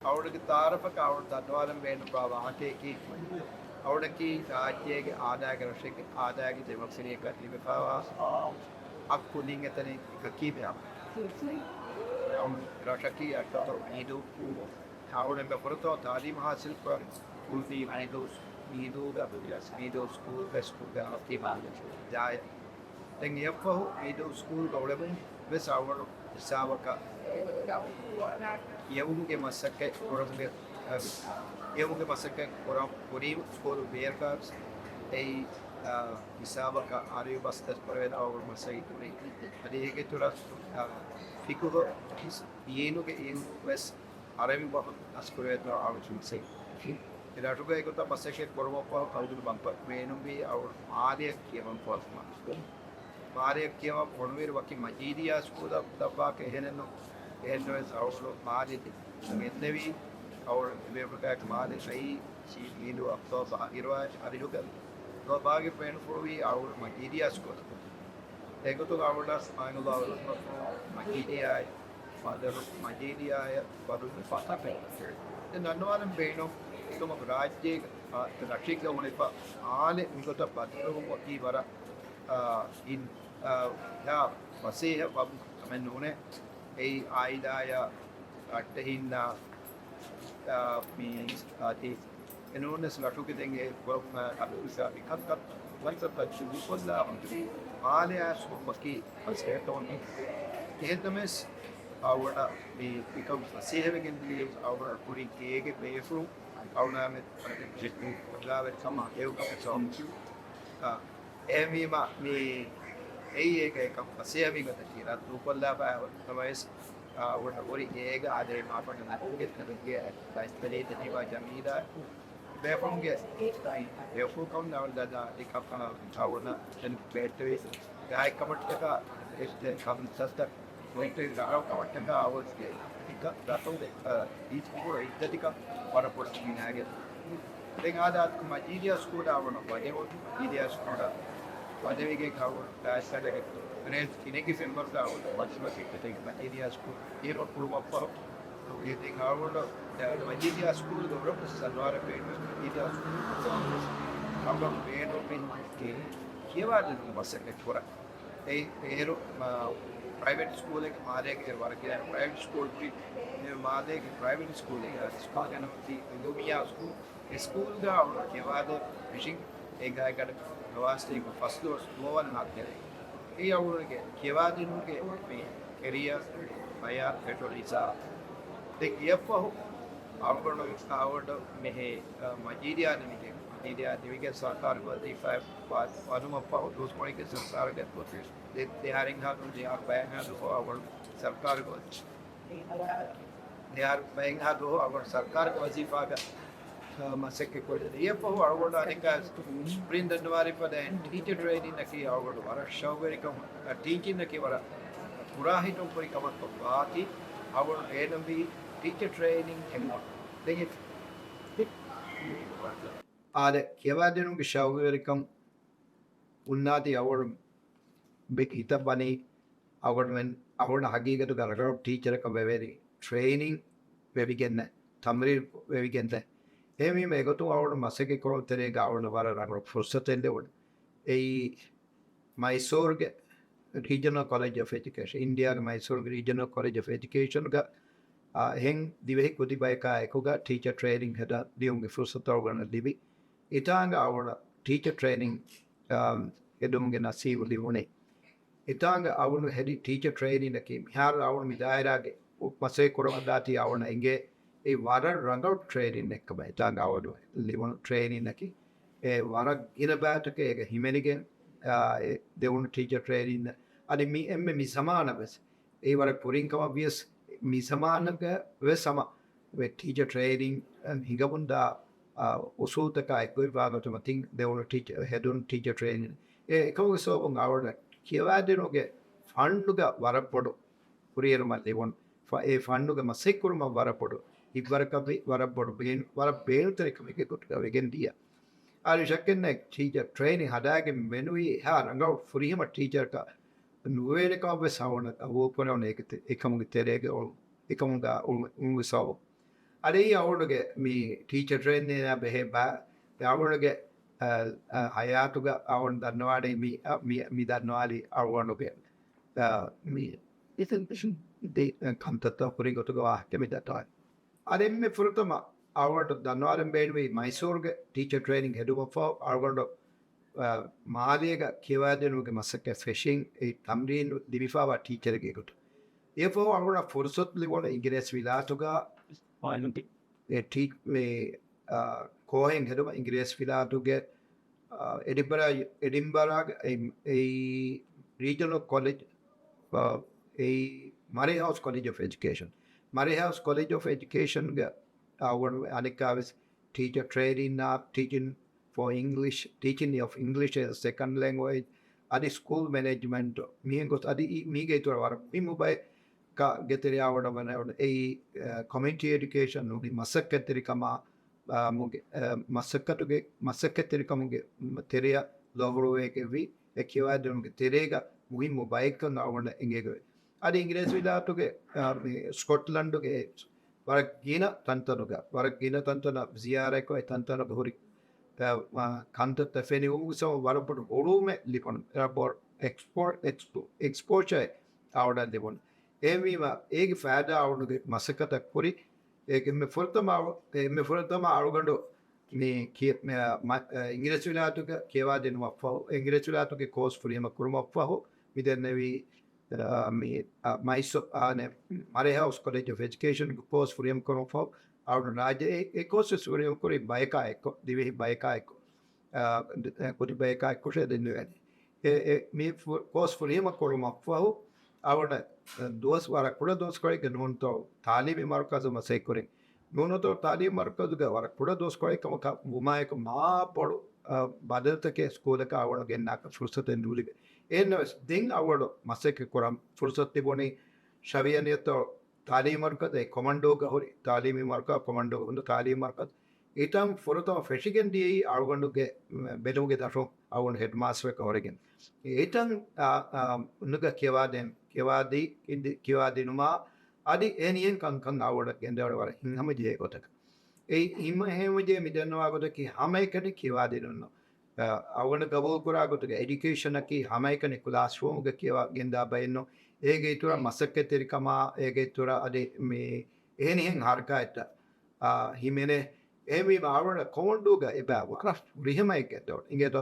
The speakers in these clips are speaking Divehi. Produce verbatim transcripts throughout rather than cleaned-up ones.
އަޅުގަނޑުގެ ތައާރަފަކަށް އަޅުގަނޑު ދަންނަވާލަން ބޭނުންވާ ވާހަކައަކީ، އަޅުގަނޑަކީ ރާއްޖޭގެ އާދައިގެ ރަށެއްގެ އާދައިގެ ދެމަފިރިއަކަށް ލިބިފައިވާ އަށް ކުދިން އެތަނެއް އެކަކީ މި އަޅުގަނޑު ރަށަކީ އަށްޓަކަށް މީދޫ އަޅުގަނޑު އެންމެ ފުރަތަމަ ތާލީމު ހާސިލް ކުރަނީ ކުދިން މީދޫ، މީދޫގަ މީދޫ ސްކޫލް ވެސް ކުރިއަށް އޮތީ މާލެ ޖާޔަށް. ދެން އެއަށްފަހު މީދޫ ސްކޫލްގަ އުޅެމުން ވެސް އަޅުގަނޑު ހިސާބަކަށް ކިޔެވުމުގެ މަސައްކަތް ކުރަމުގެ، އަ، ކިޔެވުމުގެ މަސައްކަތް ކުރަން ކުރީ ސްކޫލު ބޭރަކަށް އެއީ، އަ، ހިސާބަކަށް އަރަބި ބަސް ދަސްކުރެވޭނެ އަޅުގަނޑު މަސައްކަތް ކުރީ. އަދި އޭގެ އިތުރަށް، އަ، ފިޤުހު ދީނުގެ އިލްމު ވެސް އަރަބި ބަހުން ދަސްކުރެވޭތޯ އަޅުގަނޑު މަސައްކަތް. އެ ރަށުގައި ގޮތަށް މަސައްކަތް ކުރުމަށްފަހު އަޅުގަނޑު ބަންޕަ ބޭނުންވީ އަޅުގަނޑު މާލެއަށް ކިޔަވަން ފަހު. މާލެއަށް ކިޔަވަން ފޮނުވިއިރު ވަކި މަޖީދިއްޔާ ސްކޫލަށް ލައްވާކަށް އެހެނެއްނު، އެހެންނުވެސް އަޅުގަނޑު މާލެ މެންނެވީ އަޅުގަނޑު ބޭފުޅަކާއެކު މާލެ ޝައީ ޝީ މީދޫ އަބްދުﷲ ބާގިރުވާ އަރިހުގަ ލައްވާގެން ފޮނުވީ އަޅުގަނޑު މަޖީދިއްޔާ ސްކޫލަށް. އެގޮތުން އަޅުގަނޑަށް މާތްﷲ މަޖީދިއްޔާއަށް ބަދަލު، މަޖީދިއްޔާއަށް ބަދަލު ފަތަ ފެންނަ. ދެން ދަންނަވާލަން ބޭނުން އެކަމަކު ރާއްޖޭގެ، އާ، ރަށެއްގަ އުޅެފަ މާލެ މިގޮތަށް ބަދަލުވުމަކީ ވަރަށް، އާ، އިން، އާ، އެހާ ފަސޭހަ ވަމުން ކަމެއް ނޫނޭ. އެއީ އާއިލާއަށް ރައްޓެހިންނާ، އާ، މި އާދީ އެނޫނެސް ރަށުގެ ދެން އެ ކުރަން އަދު މިކަންކަން ވަންތައްތައް ދޫކޮށްލާ މާލެއާ ސުވަކީ ފަސޭހަކަމަކީ. އެހެންނަމަވެސް އަޅުގަނޑަށް މި މިކަން ފަސޭހަވެގެން ދިޔަ އަޅުގަނޑަށް ކުރިން އޭގެ ބޭފުޅުން އަޅުގަނޑާމެދު ކޮންގާވެރިކަމާ ހެޔޮކަމެއް ސޯމް. އާ، އެހެންވީމަ މި އެއީ އޭގެ އެކަން ފަސޭހަވީ ގޮތަކީ ރައްދުކޮށްލާފައި ނަމަވެސް، އާ، އަޅުގަނޑަށް ހުރި އޭގަ އާދެ މާފަންނަ ނަގުގެ ތެރެގެ ބައިސްތަރީ ދެނީމާ ޖަމީލާ ބޭފުޅުންގެ ބޭފުޅުކަމުން އަޅުގަނޑަށް ދާ އެކަން އަޅުގަނޑު ބޭއްޓެވި ގާތްކަމަށްޓަކާ އެއް ކަންތައްތައް ވައްޓެވި ރަނގަޅު ކަމަށްޓަކާ އަވަސްގެ އިއްޒަތުގެ، އަ، އިސްކުރު އިއްޒަތިކަން ވަރަށް ބޮޑަށް ހިނގާގެން. ދެން އާދަ މަޖީދިއްޔާ ސްކޫލާ އަޅުގަނޑު ވަދެވުން، މަޖީދިއްޔާ ސްކޫލަށް ވަދެވިގެން އަޅުގަނޑު ދާއިރާގެ ރޭންޖް ތިނެއްގެ ފެންވަރުގަ އަޅުގަނޑު މަޖިލިސް އެކަތެއް މަޖީދިއްޔާ ސްކޫލް އޭރު ކުރުމަށްފަހު، ދެން އަޅުގަނޑު މަޖީދިއްޔާ ސްކޫލްގެ އުޅަނދު ސަލްވާރަށް ބޭނުން މަޖީދިއްޔާ ސްކޫލް ބޭނުން ކިޔަވާދިނުމަށް މަސައްކަތް ކުރަން. އެ އޭރު، މާ، ޕްރައިވެޓް ސްކޫލެއް މާލޭގެ ވަރަށް ގިނަ ޕްރައިވެޓް ސްކޫލް ހުރި. މި މާލޭގެ ޕްރައިވެޓް ސްކޫލެއް ސްކޫލްގެ ނަމަކީ އުލޫމިއްޔާ ސްކޫލް. އެ ސްކޫލްގަ އަޅުގަނޑު ކިޔަވާދޭ ފިޝިން އެނގާގަޑަ ރަވާސްތީގެ ފަސްދުވަސް ދުވަވަން ހާ ކެރޭ. އެ އަޅުގަނޑުގެ ކިޔަވާދިނުމުގެ މި ކެރިއަރ ފަޔާ ފެޓުރިސާ. ދެން އެއަށްފަހު އަޅުގަނޑު އަޅުގަނޑު މެހޭ، އަ، މަޖީދިއްޔާ ނިމިގެން، މަޖީދިއްޔާ ނިމިގެން ސަރުކާރު ވަޒީފާއަށް ވަ-، ވަދުމަށްފަހު ދުވަސްކޮޅެއްގެ ސަރުކާރުގެ ދެ-، ދެއަހަރެއްހާ ދުވަހު، ދެއަހަރު ބައެއްހާ ދުވަހު އަޅުގަނޑު ސަރުކާރުގެ ވަޒީފާ. ދެއަހަރު ބައެއްހާ ދުވަހު އަޅުގަނޑު ސަރުކާރުގެ ވަޒީފާގަ، އަ، މަސައްކަތް ކުރި. އެއަށްފަހު އަޅުގަނޑު އަނެއްކާ ކުރިން ދަންނަވާލި ފަދައިން ޓީޗަރ ޓްރޭނިންއަކީ އަޅުގަނޑު ވަރަށް ޝައުގުވެރިކަމުން، އަ، ޓީޗިންއަކީ ވަރަށް ކުރާހިތުން ކުރި ކަމަކަށް ވާތީ، އަޅުގަނޑު ބޭނުންވީ ޓީޗަރ ޓްރޭނިން އެން. ދެން އާދެ ކިޔަވާދިނުމުގެ ޝައުގުވެރިކަން އޮންނާތީ އަޅުގަނޑު ބެ-، ހިތަށް ވަނީ އަޅުގަނޑުމެން އަޅުގަނޑު ހަގީގަތުގަ ރަނގަޅު ޓީޗަރަކަށް ވެވެރި ޓްރޭނިން ވެވިގެންނެއް، ތަމްރީން ވެވިގެންނެއް. އެހެންވީމަ އެގޮތުން އަޅުގަނޑު މަސައްކަތް ކުރުން ތެރޭގަ އަޅުގަނޑަށް ވަރަށް ރަނގަޅު ފުރުސަތެއް ލިބުނު. އެއީ މައިސޫރުގެ ރީޖަނަލް ކޮލެޖް އޮފް އެޖުކޭޝަން، އިންޑިއާގެ މައިސޫރުގެ ރީޖަނަލް ކޮލެޖް އޮފް އެޖުކޭޝަންގަ، އާ، އެހެން ދިވެހި ކުދި ބަޔަކާ އެކުގަ ޓީޗަރ ޓްރޭނިން ހެދާ ދިޔުމުގެ ފުރުސަތު އަޅުގަނޑަށް ލިބި. އެތާނގަ އަޅުގަނޑަށް ޓީޗަރ ޓްރޭނިން، އާ، ހެދުމުގެ ނަސީބު ލިބުނީ. އެތާނގަ އަޅުގަނޑު ހެދި ޓީޗަރ ޓްރޭނިންއަކީ މިހާރު އަޅުގަނޑު މި ދާއިރާގެ މަސައްކަތް ކުރަމަށްދާތީ އަޅުގަނޑަށް އެނގޭ އެ ވަރަށް ރަނގަޅު ޓްރޭނިންއެއްކަމަށް. އެތާނގަ އަޅުގަނޑު ލިބުނު ޓްރޭނިންއަކީ އެ ވަރަށް ގިނަ ބައިތަކެއް އޭގަ ހިމެނިގެން، އާ، އެ ދެވުނު ޓީޗަރ ޓްރޭނިން. އަދި މި އެންމެ މި ޒަމާނަށް ވެސް އެ ވަރަށް ކުރިން ކަމަށް ވިޔަސް މި ޒަމާނަށް ވެސް ހަމަ ޓީޗަރ ޓްރޭނިން ހިނގަމުންދާ، އާ، އުސޫލުތަކާ އެއްގޮތްވާ ގޮތުން މަތިން ދެވުނު ޓީޗަރ ހެދުނު ޓީޗަރ ޓްރޭނިން. އެ އެކަމުގެ ސަބަބުން އަޅުގަނޑަށް ކިޔަވާދިނުމުގެ ފަންޑުގަ ވަރަށް ބޮޑު ކުރިއެރުމަށް ލިބުނު. ފަ-، އެ ފަންޑުގެ މަސައްކަތް ކުރުމަށް ވަރަށް ބޮޑު ހިތްވަރުކަމެއް، ވަރަށް ބޮޑު ބޭނު-، ވަރަށް ބޭނުންތެރިކަމެއްގެ ގޮތުގަ ވެގެން ދިޔަ. އާދެ، ޝައްކެއްނެތް ޓީޗަރ ޓްރޭނިން ހަދާގެން މެނުވީ އެހާ ރަނގަޅު ފުރިހަމަ ޓީޗަރަކަށް ނުވޭނެ ކަމަށް ވެސް އަޅުގަނޑަށް ގަބޫލުކުރެވުނު އެކަމުގެ ތެރޭގަ އުޅު-، އެކަމުގަ އުޅު-، އުޅުނު ސަބަބު. އަދި އަޅުގަނޑުގެ މި ޓީޗަރ ޓްރޭނިން ބެހޭ ބަ-، އަޅުގަނޑުގެ، އަ، އަ، ހަޔާތުގަ އަޅުގަނޑު ދަންނަވާނީ މި، އަ، މި، މި ދަންނަވާލީ އަޅުގަނޑުގެ، އަ، މި ދި-، ކަންތައްތައް ކުރި ގޮތުގެ ވާހަކަ މި ދަންނަވާލީ. އަދި އެންމެ ފުރަތަމަ އަޅުގަނޑު ދަންނަވާލަން ބޭނުމީ މައިސޫރުގެ ޓީޗަރ ޓްރޭނިން ހެދުމަށްފަހު އަޅުގަނޑު، އަ، މާލޭގަ ކިޔަވާދިނުމުގެ މަސައްކަތް ފެށިން އެ ތަމްރީނު ލިބިފައިވާ ޓީޗަރެއްގެ ގޮތުން. އެއަށްފަހު އަޅުގަނޑަށް ފުރުސަތު ލިބުނު އިނގިރޭސި ވިލާތުގަ އެ ޓީ-، އެ، އާ، ކޯހެއް ހެދުމަށް އިނގިރޭސި ވިލާތުގެ، އާ، އެޑިންބަރާ-، އެޑިންބަރާގެ އެ، އެ ރީޖަނަލް ކޮލެޖް، އާ، އެ މަރޭ ހައުސް ކޮލެޖް އޮފް އެޖުކޭޝަން، މަރޭ ހައުސް ކޮލެޖް އޮފް އެޖުކޭޝަންގެ އަޅުގަނޑު އަނެއްކާވެސް ޓީޗަރ ޓްރޭނިން، ޓީޗިން ފޯ އިންގްލިޝް، ޓީޗިން އޮފް އިންގްލިޝް އެ ސެކަންޑް ލެންގްވޭޖް، އަދި ސްކޫލް މެނޭޖްމަންޓް މިހެން ގޮސް އަދި އީ-، މީގެ އިތުރަށް ވަރަށް މުހިއްމު ބައެއް ކަ-، ގެ ތެރެއާ ވަޑަވަން އެއީ، އަ، ކޮމިއުނިޓީ އެޑިއުކޭޝަން ނޫނީ މަސައްކަތްތެރިކަމާ، އަ، މުގެ، އަ، މަސައްކަތުގެ، މަސައްކަތްތެރިކަމުގެ ތެރެއަށް ލޯބިވެގެންވީ އެ ކިޔަވާދިނުމުގެ ތެރޭގަ މުހިއްމު ބައެއްކަން އަޅުގަނޑަށް އެނގޭގޮތް. އަދި އިނގިރޭސި ވިލާތުގެ، އަ، މި ސްކޮޓްލަންޑުގެ ވަރަށް ގިނަ ތަންތަނުގަ، ވަރަށް ގިނަ ތަންތަނަށް ޒިޔާރަތްކޮށް އެ ތަންތަނުގަ ހުރި، އަ، އަ، ކަންތައްތައް ފެނި އުނގުސަމު ވަރަށް ބޮޑު އުޅުމެއް ލިބުނު. ވަރަށް ބޮޑު އެކްސްޕޯ-، އެކްސްޕޯ-، އެކްސްޕޯޝަރެއް އަޅުގަނޑަށް ލިބުނު. އެހެންވީމަ، އޭގެ ފައިދާ އަޅުގަނޑުގެ މަސައްކަތަށް ކުރި، އޭގެ އެންމެ ފުރަތަމަ އަޅު-، އެންމެ ފުރަތަމަ އަޅުގަނޑު މި ކި-، މ-، އަ، އިނގިރޭސި ވިލާތުގަ ކިޔަވާދިނުމަށްފަހު، އިނގިރޭސި ވިލާތުގެ ކޯސް ފުރިހަމަ ކުރުމަށްފަހު، މި ދެންނެވީ، އަ، މި، އަ، މައިސޫ-، އާނެ، މަރޭ ހައުސް ކޮލެޖް އޮފް އެޖުކޭޝަންގެ ކޯސް ފުރިހަމަ ކުރުމަށްފަހު، އަޅުގަނޑު ރާއްޖެ އެ، އެ ކޯސް ވެސް ފުރިހަމަ ކުރީ ބަޔަކާ އެއްކޮށް، ދިވެހި ބަޔަކާ އެއްކޮށް، އަ، ކުދި ބަޔަކާ އެއްކޮށޭ ދެންނެވޭނެ. އެ، އެ، މި ފު-، ކޯސް ފުރިހަމަ ކުރުމަށްފަހު، އަޅުގަނޑު ދުވަސް ވަރަށް ކުޑަ ދުވަސްކޮޅެއްގެ ނޫންތޯ ތާލީމީ މަރުކަޒު މަސައްކަތްކުރިން. ނޫނުތޯ ތާލީމީ މަރުކަޒުގެ ވަރަށް ކުޑަ ދުވަސްކޮޅެއް ކަމަކަށް ވުމާއެކު މާ ބޮޑު، އަ، ބަދަލުތަކެއް ސްކޫލަކަށް އަޅުގަނޑު ގެންނާކަށް ފުރުސަތެއް ނުލިބޭ. އެހެންނަމަވެސް ދެން އަޅުގަނޑު މަސައްކަތް ކުރަން ފުރުސަތު ލިބުނީ ޝަވިޔަނިއްޔަތޯ ތާލީމީ މަރުކަޒު، އެ ކޮމަންޑޫގަ ހުރި ތާލީމީ މަރުކަޒު، ކޮމަންޑޫގަ ހުރި ތާލީމީ މަރުކަޒު. އެތަން ފުރަތަމަ ފެށިގެން ދިޔައީ އަޅުގަނޑުގެ ބެލުމުގެ ދަށުން އަޅުގަނޑު ހެޑްމާސްޓަރަކަށް ހުރެގެން. އެތަން، އާ، އާ، ނުގަ ކިޔަވާދޭ، ކިޔަވާދީ، ކިޔަވާދިނުމާ އަދި އެހެނިހެން ކަންކަން އަޅުގަނޑަށް ގެންދަވަން ވަރަށް ހިތްހަމަޖެހޭ ގޮތަކަށް. އެ ހިތްހަމަޖެހޭ މި ދަންނަވާ ގޮތަކީ ހަމައެކަނި ކިޔަވާދިނުން. އަ، އަޅުގަނޑު ގަބޫލުކުރާ ގޮތުގަ އެޑިއުކޭޝަނަކީ ހަމައެކަނި ކްލާސްރޫމުގަ ކިޔަވާ ގެންދާ ބައެއްނު. އޭގެ އިތުރަށް މަސައްކަތްތެރިކަމާ، އޭގެ އިތުރަށް އަދި މި އެހެނިހެން ހަރަކާތްތައް، އާ، ހިމެނޭ. އެހެންވީމަ އަޅުގަނޑަށް ކޮމަންޑޫގަ އެބަ ވަރަށް ފުރިހަމައެއް ގެންދަވަން. އިނގޭތޯ،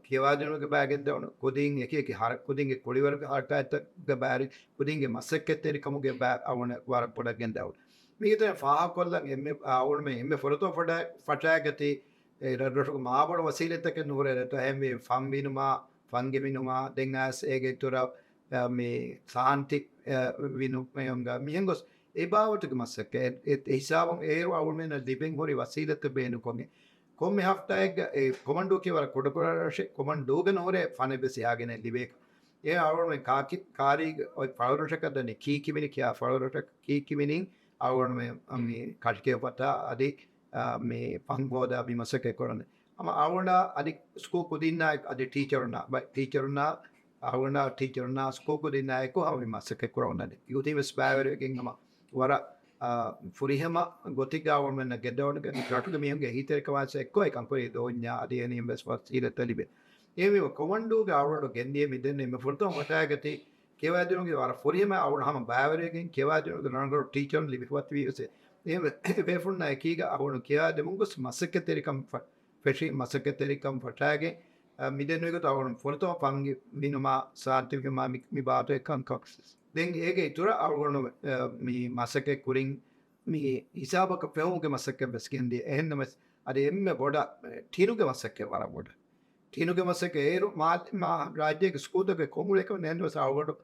ކިޔަވާދިނުމުގެ ބައި ގެންދަވަން. ކުދިން އެކި އެކި ހަރަ-، ކުދިންގެ ކުޅިވަރުގެ ހަރަކާތްތަކުގެ ބައި، ކުދިންގެ މަސައްކަތްތެރިކަމުގެ ބައި އަޅުގަނޑަށް ވަރަށް ބޮޑަށް ގެންދަވަން. މީގެ ތެރެއިން ފާހަގަކޮށްލަން އެންމެ، އާ، އަޅުގަނޑުމެން އެންމެ ފުރަތަމަ ފަޓާ-، ފަށާގަތީ، އެ ރަށްރަށުގެ މާބޮޑު ވަސީލަތްތަކެއް ނުހުރޭ ރަށްތައް އެހެންވީ ފަން ވިނުމާ، ފަންގެ ވިނުމާ، ދެން އައިސް އޭގެ އިތުރަށް، އަ، މި ސާންތި، އަ، ވިނުމައިގަ މިހެން ގޮސް އެ ބާވަތުގެ މަސައްކަތް އެ، އެ، އެ ހިސާބުން އޭރު އަޅުގަނޑުމެންނަށް ލިބެން ހުރި ވަސީލަތްތައް ބޭނުންކޮށްގެން ކޮންމެ ހަފްތާއެއްގަ އެ ކޮމަންޑޫއަކީ ވަރަށް ކުޑަކުޑަ ރަށެއް، ކޮމަންޑޫގަ ނުހުރޭ ފަނެއްވެސް އެހާގެނެއް ލިބޭކަށް. އެ އަޅުގަނޑުމެން ކާކި-، ކާރީގަ އޮތް ފަޅުރަށަކަށް ދަނީ ކީކި ވިނި ކިޔާ ފަޅުރަށަކަށް ކީކި ވިނިން އަޅުގަނޑުމެން މި ކަށިކެއު ފަތާ އަދި، އާ، މި ފަން ހޯދާ މި މަސައްކަތް ކުރަން. ހަމަ އަޅުގަނޑާ އަދި ސްކޫލް ކުދިންނާ އެކު އަދި ޓީޗަރުންނާ، ބަ-، ޓީޗަރުންނާ، އަޅުގަނޑާ ޓީޗަރުންނާ ސްކޫލް ކުދިންނާ އެކު ހަމަ މި މަސައްކަތް ކުރަން. އަދި އިހުތީ ވެސް ބައިވެރިވެގެން ހަމަ ވަރަށް، އާ، ފުރިހަމަ ގޮތެއްގަ އަޅުގަނޑުމެންނަށް ގެންދަވަން ރަށުގެ މީހުންގެ އެހީތެރިކަމާ އެއްކޮށް އެކަން ކުރީ ދޯންޏާ އަދި އެހެނިހެން ވެސް ވަސީލަތްތައް ލިބޭ. އެހެންވީމަ ކޮމަންޑޫގެ އަޅުގަނޑު ގެންދިޔަ މިދެންނެވި މި ފުރަތަމަ ފަށާގަތީ ކިޔަވާދިނުމުގެ ވަރަށް ފުރިހަމަ އަޅުގަނޑު ހަމަ ބައިވެރިވެގެން ކިޔަވާދިނުމުގެ ރަނގަޅު ޓީޗަރުން ލިބިފައިވަތިވީ ވެސް. އެ ބޭފުޅުންނާ އެކީގަ އަޅުގަނޑު ކިޔަވާދެމުން ގޮސް މަސައްކަތްތެރިކަން ފަ-، ފެށި މަސައްކަތްތެރިކަން ފަށާގެން، އަ، މިދެންނެވި ގޮތަށް އަޅުގަނޑު ފުރަތަމަ ފަންގި ވިނުމާ ސާންތި ވިނުމާ މި، މި ބާވަތުގެ ކަންކަން. ދެން އޭގެ އިތުރަށް އަޅުގަނޑު، އަ، މި މަސައްކަތް ކުރިން މި ހިސާބަކަށް ފެހުމުގެ މަސައްކަތް ވެސް ގެންދިޔަ. އެހެންނަމަވެސް އަދި އެންމެ ބޮޑަށް ޓިނުގެ މަސައްކަތް ވަރަށް ބޮޑަށް. ޓިނުގެ މަސައްކަތް އޭރު މާ، މާ ރާއްޖޭގެ ސްކޫލްތަކުގެ ކޮންމެ އެކަމެއް ނެތްނަމަވެސް އަޅުގަނޑު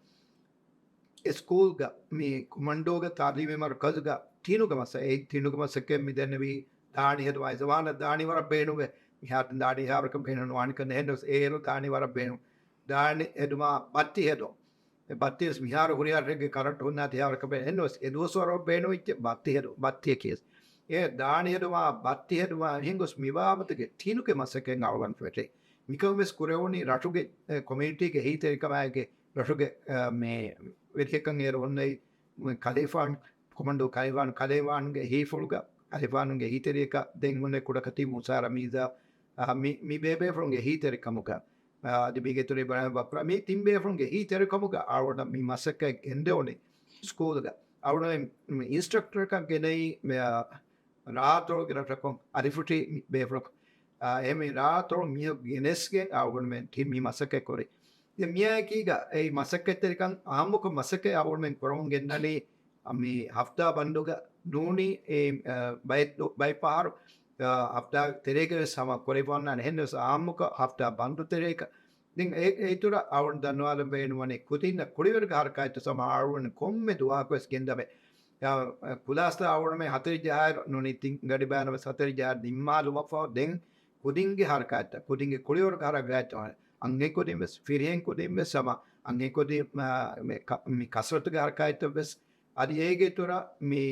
އެ ސްކޫލްގަ މި ކޮމަންޑޫގެ ތާލީމީ މަރުކަޒުގަ ޓިނުގެ މަސަ-، އެ ޓިނުގެ މަސައްކަތް މި ދެންނެވީ ދާނި ހެދުމާ. އެ ޒަމާނަށް ދާނި ވަރަށް ބޭނުންވޭ. މިހާރު ދާނި ހާވަރަކަށް ބޭނުން ނުވާނެކަން އެހެންނަމަވެސް އޭރު ދާނި ވަރަށް ބޭނުން. ދާނި ހެދުމާ ބައްތި ހެދުން. އެ ބައްތިވެސް މިހާރު ހުރިހާ ރެއްގެ ކަރަންޓު ހުންނާތީ ހާވަރަކަށް ބޭނުން. އެހެންނަމަވެސް އެ ދުވަސްވަރު ބޭނުންވެއްޖެ ބައްތި ހެދުން، ބައްތިއަކީވެސް. އެ ދާނި ހެދުމާ ބައްތި ހެދުމާ އެހެން ގޮސް މި ބާވަތުގެ ޓިނުގެ މަސައްކަތް އަޅުގަނޑު ފެށޭ. މިކަން ވެސް ކުރެވުނީ ރަށުގެ، އެ، ކޮމިއުނިޓީގެ އެހީތެރިކަމާއެކު ރަށުގެ، އެ، މި ވެރިކަން އޭރު ހުންނެވި ކަލޭފާން ކޮމަންޑޫ ކަލޭވާނު، ކަލޭވާނުގެ ހީފުޅުގަ، ކަލޭވާނުގެ ހީތެރިޔަކަށް ދެން ހުންނެ ކުޑަކަތީ މޫސާ ރަމީޒާ، އާ، މި، މި ބޭބޭފުޅުންގެ ހީތެރިކަމުގަ، އާ، އަދި މީގެ އިތުރަށް ބަ-، ބަފްރާ، މި ތިން ބޭފުޅުންގެ ހީތެރިކަމުގަ އަޅުގަނޑަށް މި މަސައްކަތް ގެންދެވުނީ ސްކޫލުގަ. އަޅުގަނޑު މި އިންސްޓްރަކްޓަރަކަށް ގެނައީ، މި، އާ، ރާއަތޮޅުގެ ރަށަކުން އަލިފުށި މި ބޭފުޅަކު. އާ، އެ މި ރާއަތޮޅު މީހަކު ގެނެސްގެން އަޅުގަނޑުމެން ތި-، މި މަސައްކަތް ކުރި. ދެން މިއާއެކީގަ އެ މަސައްކަތްތެރިކަން އާއްމުކޮށް މަސައްކަތް އަޅުގަނޑުމެން ކުރަމުން ގެންދަނީ، އަ، މި ހަފްތާ ބަންދުގަ ނޫނީ އެ، އަ، ބައެއް، ބައެއް ފަހަރު، އަ، ހަފްތާ ތެރޭގަ ވެސް ހަމަ ކުރެވިފަ އޮންނާނެ. އެހެން ވެސް އާއްމުކޮށް ހަފްތާ ބަންދު ތެރޭގަ. ދެން އެ، އެ އިތުރަށް އަޅުގަނޑު ދަންނަވާލަން ބޭނުންވަނީ ކުދިންނަށް ކުޅިވަރުގެ ހަރަކާތްތައް ސަމާ އަޅުގަނޑު ކޮންމެ ދުވަހަކު ވެސް ގެންދަމޭ. އަ، ކުލާސްތައް އަޅުގަނޑުމެން ހަތަރެއް ޖަހާއިރު ނޫނީ ތިން ގަޑި ބަޔާން ވެސް ހަތަރެއް ޖަހާއިރު ނިންމާލުމަށްފަހު ދެން ކުދިންގެ ހަރަކާތްތައް، ކުދިންގެ ކުޅިވަރުގެ ހަރަކާތްތައް، އަންހެން ކުދިން ވެސް، ފިރިހެން ކުދިން ވެސް ހަމަ އަންހެން ކުދިން، މާ، މި ކަ-، މި ކަސްރަތުގެ ހަރަކާތްތައް ވެސް. އަދި އޭގެ އިތުރަށް މި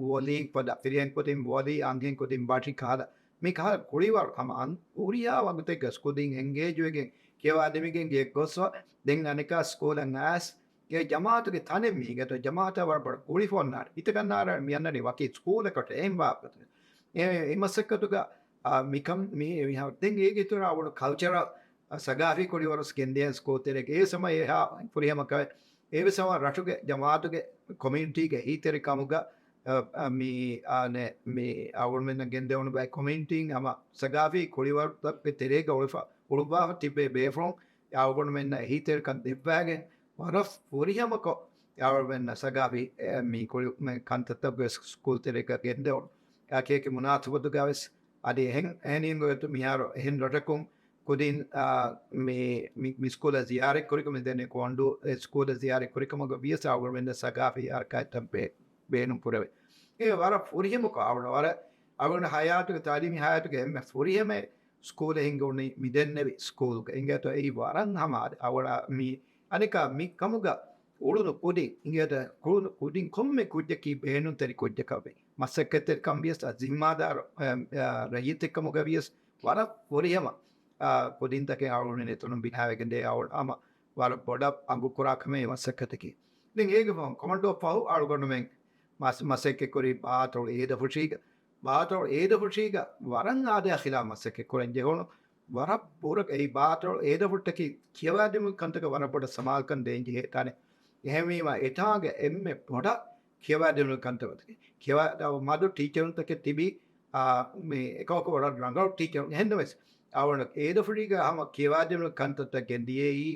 ވޮލީ ފަދަ، ފިރިހެން ކުދިން ވޮލީ، އަންހެން ކުދިން ބަޓި ކަހަލަ، މި ކަހަލަ ކުޅިވަރު ހަމަ އަން ހުރިހާ ވަގުތެއްގަ ކުދިން އެންގޭޖް ވެގެން ކިޔަވާދެމިގެން ގެ ގޮސްފަ ދެން އަނެކާ ސްކޫލަށް އައިސް އެ ޖަމާއަތުގެ ތަނެއް މީގެ ޖަމާއަތާ ވަރަށް ބޮޑަށް ގުޅިފަ އޮންނާނެ. މިތަކަށް ނާރާ މި އަންނަނީ ވަކި ސްކޫލަކަށް އެހެން ވާހަކަ. އެ، އެ މަސައްކަތުގަ، އާ، މިކަން މި، މިހާ ދެން އޭގެ އިތުރަށް އަޅުގަނޑު ކަލްޗަރަލް، އާ، ސަގާފީ ކުޅިވަރުސް ގެންދޭން ސްކޫލް ތެރޭގަ. އެ ސަމަ އެހާ ފުރިހަމަ ކަމެއް. އެ ވެސް ހަމަ ރަށުގެ ޖަމާއަތުގެ ކޮމިއުނިޓީގެ ހީތެރި ކަމުގަ، އާ، އާ، މި، އާ، ނެ، މި އަޅުގަނޑުމެންނަށް ގެންދެވުނު ބައެއް ކޮމިއުނިޓީން ހަމަ ސަގާފީ ކުޅިވަރުތަކުގެ ތެރޭގަ އުޅުފަ، އުޅުއްވާފަ ތިބޭ ބޭފުޅުން އަޅުގަނޑުމެންނަށް ހީތެރިކަން ދެއްވާގެން ވަރަށް ފުރިހަމަކޮށް އަޅުގަނޑުމެންނަށް ސަގާފީ، އެ، މި ކުޅި، މި ކަންތައްތައް ވެސް ސްކޫލް ތެރޭގަ ގެންދެވުނު. އާ، ކޭކި މުނާސަބަތުގަ ވެސް އަދި އެހެން، އެހެނީ ގޮތު މިހާރު އެހެން ރަށަކުން ކުދިން، އާ، މި، މި، މި ސްކޫލަށް ޒިޔާރަތް ކުރިކަމަށް ދެން ކޮނޑޫ އެ ސްކޫލަށް ޒިޔާރަތް ކުރިކަމުގަ ވިޔަސް އަޅުގަނޑުމެންނަށް ސަގާފީ ހަރަކާތްތައް ބޭ-، ބޭނުން ކުރެވޭ. އެ ވަރަށް ފުރިހަމަކޮށް އަޅުގަނޑު ވަރަށް، އަޅުގަނޑު ހަޔާތުގެ ތާލީމީ ހަޔާތުގެ އެންމެ ފުރިހަމަ ސްކޫލެއް ހިންގެވުނީ މިދެންނެވި ސްކޫލްގަ. އިނގޭތޯ އެއީ ވަރަށް ހަމަ އަދި އަޅުގަނޑަށް މި އަނެކާ މި ކަމުގަ އުޅުނު ކުދިން، އިނގޭތޯ ކުޅުނު ކުދިން ކޮންމެ ކުއްޖަކީ ބޭނުންތެރި ކުއްޖަކަށްވެ. މަސައްކަތްތެރިކަން ވިޔަސް އަ، ޒިންމާދާރު، އަ، އަ، ރައްޔިތެއްކަމުގަ ވިޔަސް ވަރަށް ފުރިހަމަ، އާ، ކުދިންތަކެއް އަޅުގަނޑު އެތަނުން ބިނާވެގެން ދޭ އަޅުގަނޑު ހަމަ ވަރަށް ބޮޑަށް އަގުކުރާ ކަމެއް މަސައްކަތަކީ. ދެން އޭގެ ފަހުން ކޮމަންޑޫ ފަހު އަޅުގަނޑުމެން މަސް-، މަސައްކަތް ކުރީ ބާތޮޅު އޭދަފުށީގަ، ބާތޮޅު އޭދަފުށީގަ ވަރަށް އާދަޔާ ޚިލާފް މަސައްކަތް ކުރަން ޖެހުނު. ވަރަށް ބުރަ އެއީ ބާތޮޅު އޭދަފުށްޓަކީ ކިޔަވާދިނުން ކަންތަކަށް ވަރަށް ބޮޑަށް ސަމާލުކަން ދޭން ޖެހޭ ތާނެ. އެހެންވީމަ އެތާނގަ އެންމެ ބޮޑަށް ކިޔަވާދިނުން ކަންތަކަކީ ކިޔަވާ، މަދު ޓީޗަރުންތަކެއް ތިބީ، އާ، މި އެކަމަކު ވަރަށް ރަނގަޅު ޓީޗަރުން. އެހެންނަމަވެސް އަޅުގަނޑު އޭދަފުށީގަ ހަމަ ކިޔަވާދިނުން ކަންތައްތައް ގެންދިޔައީ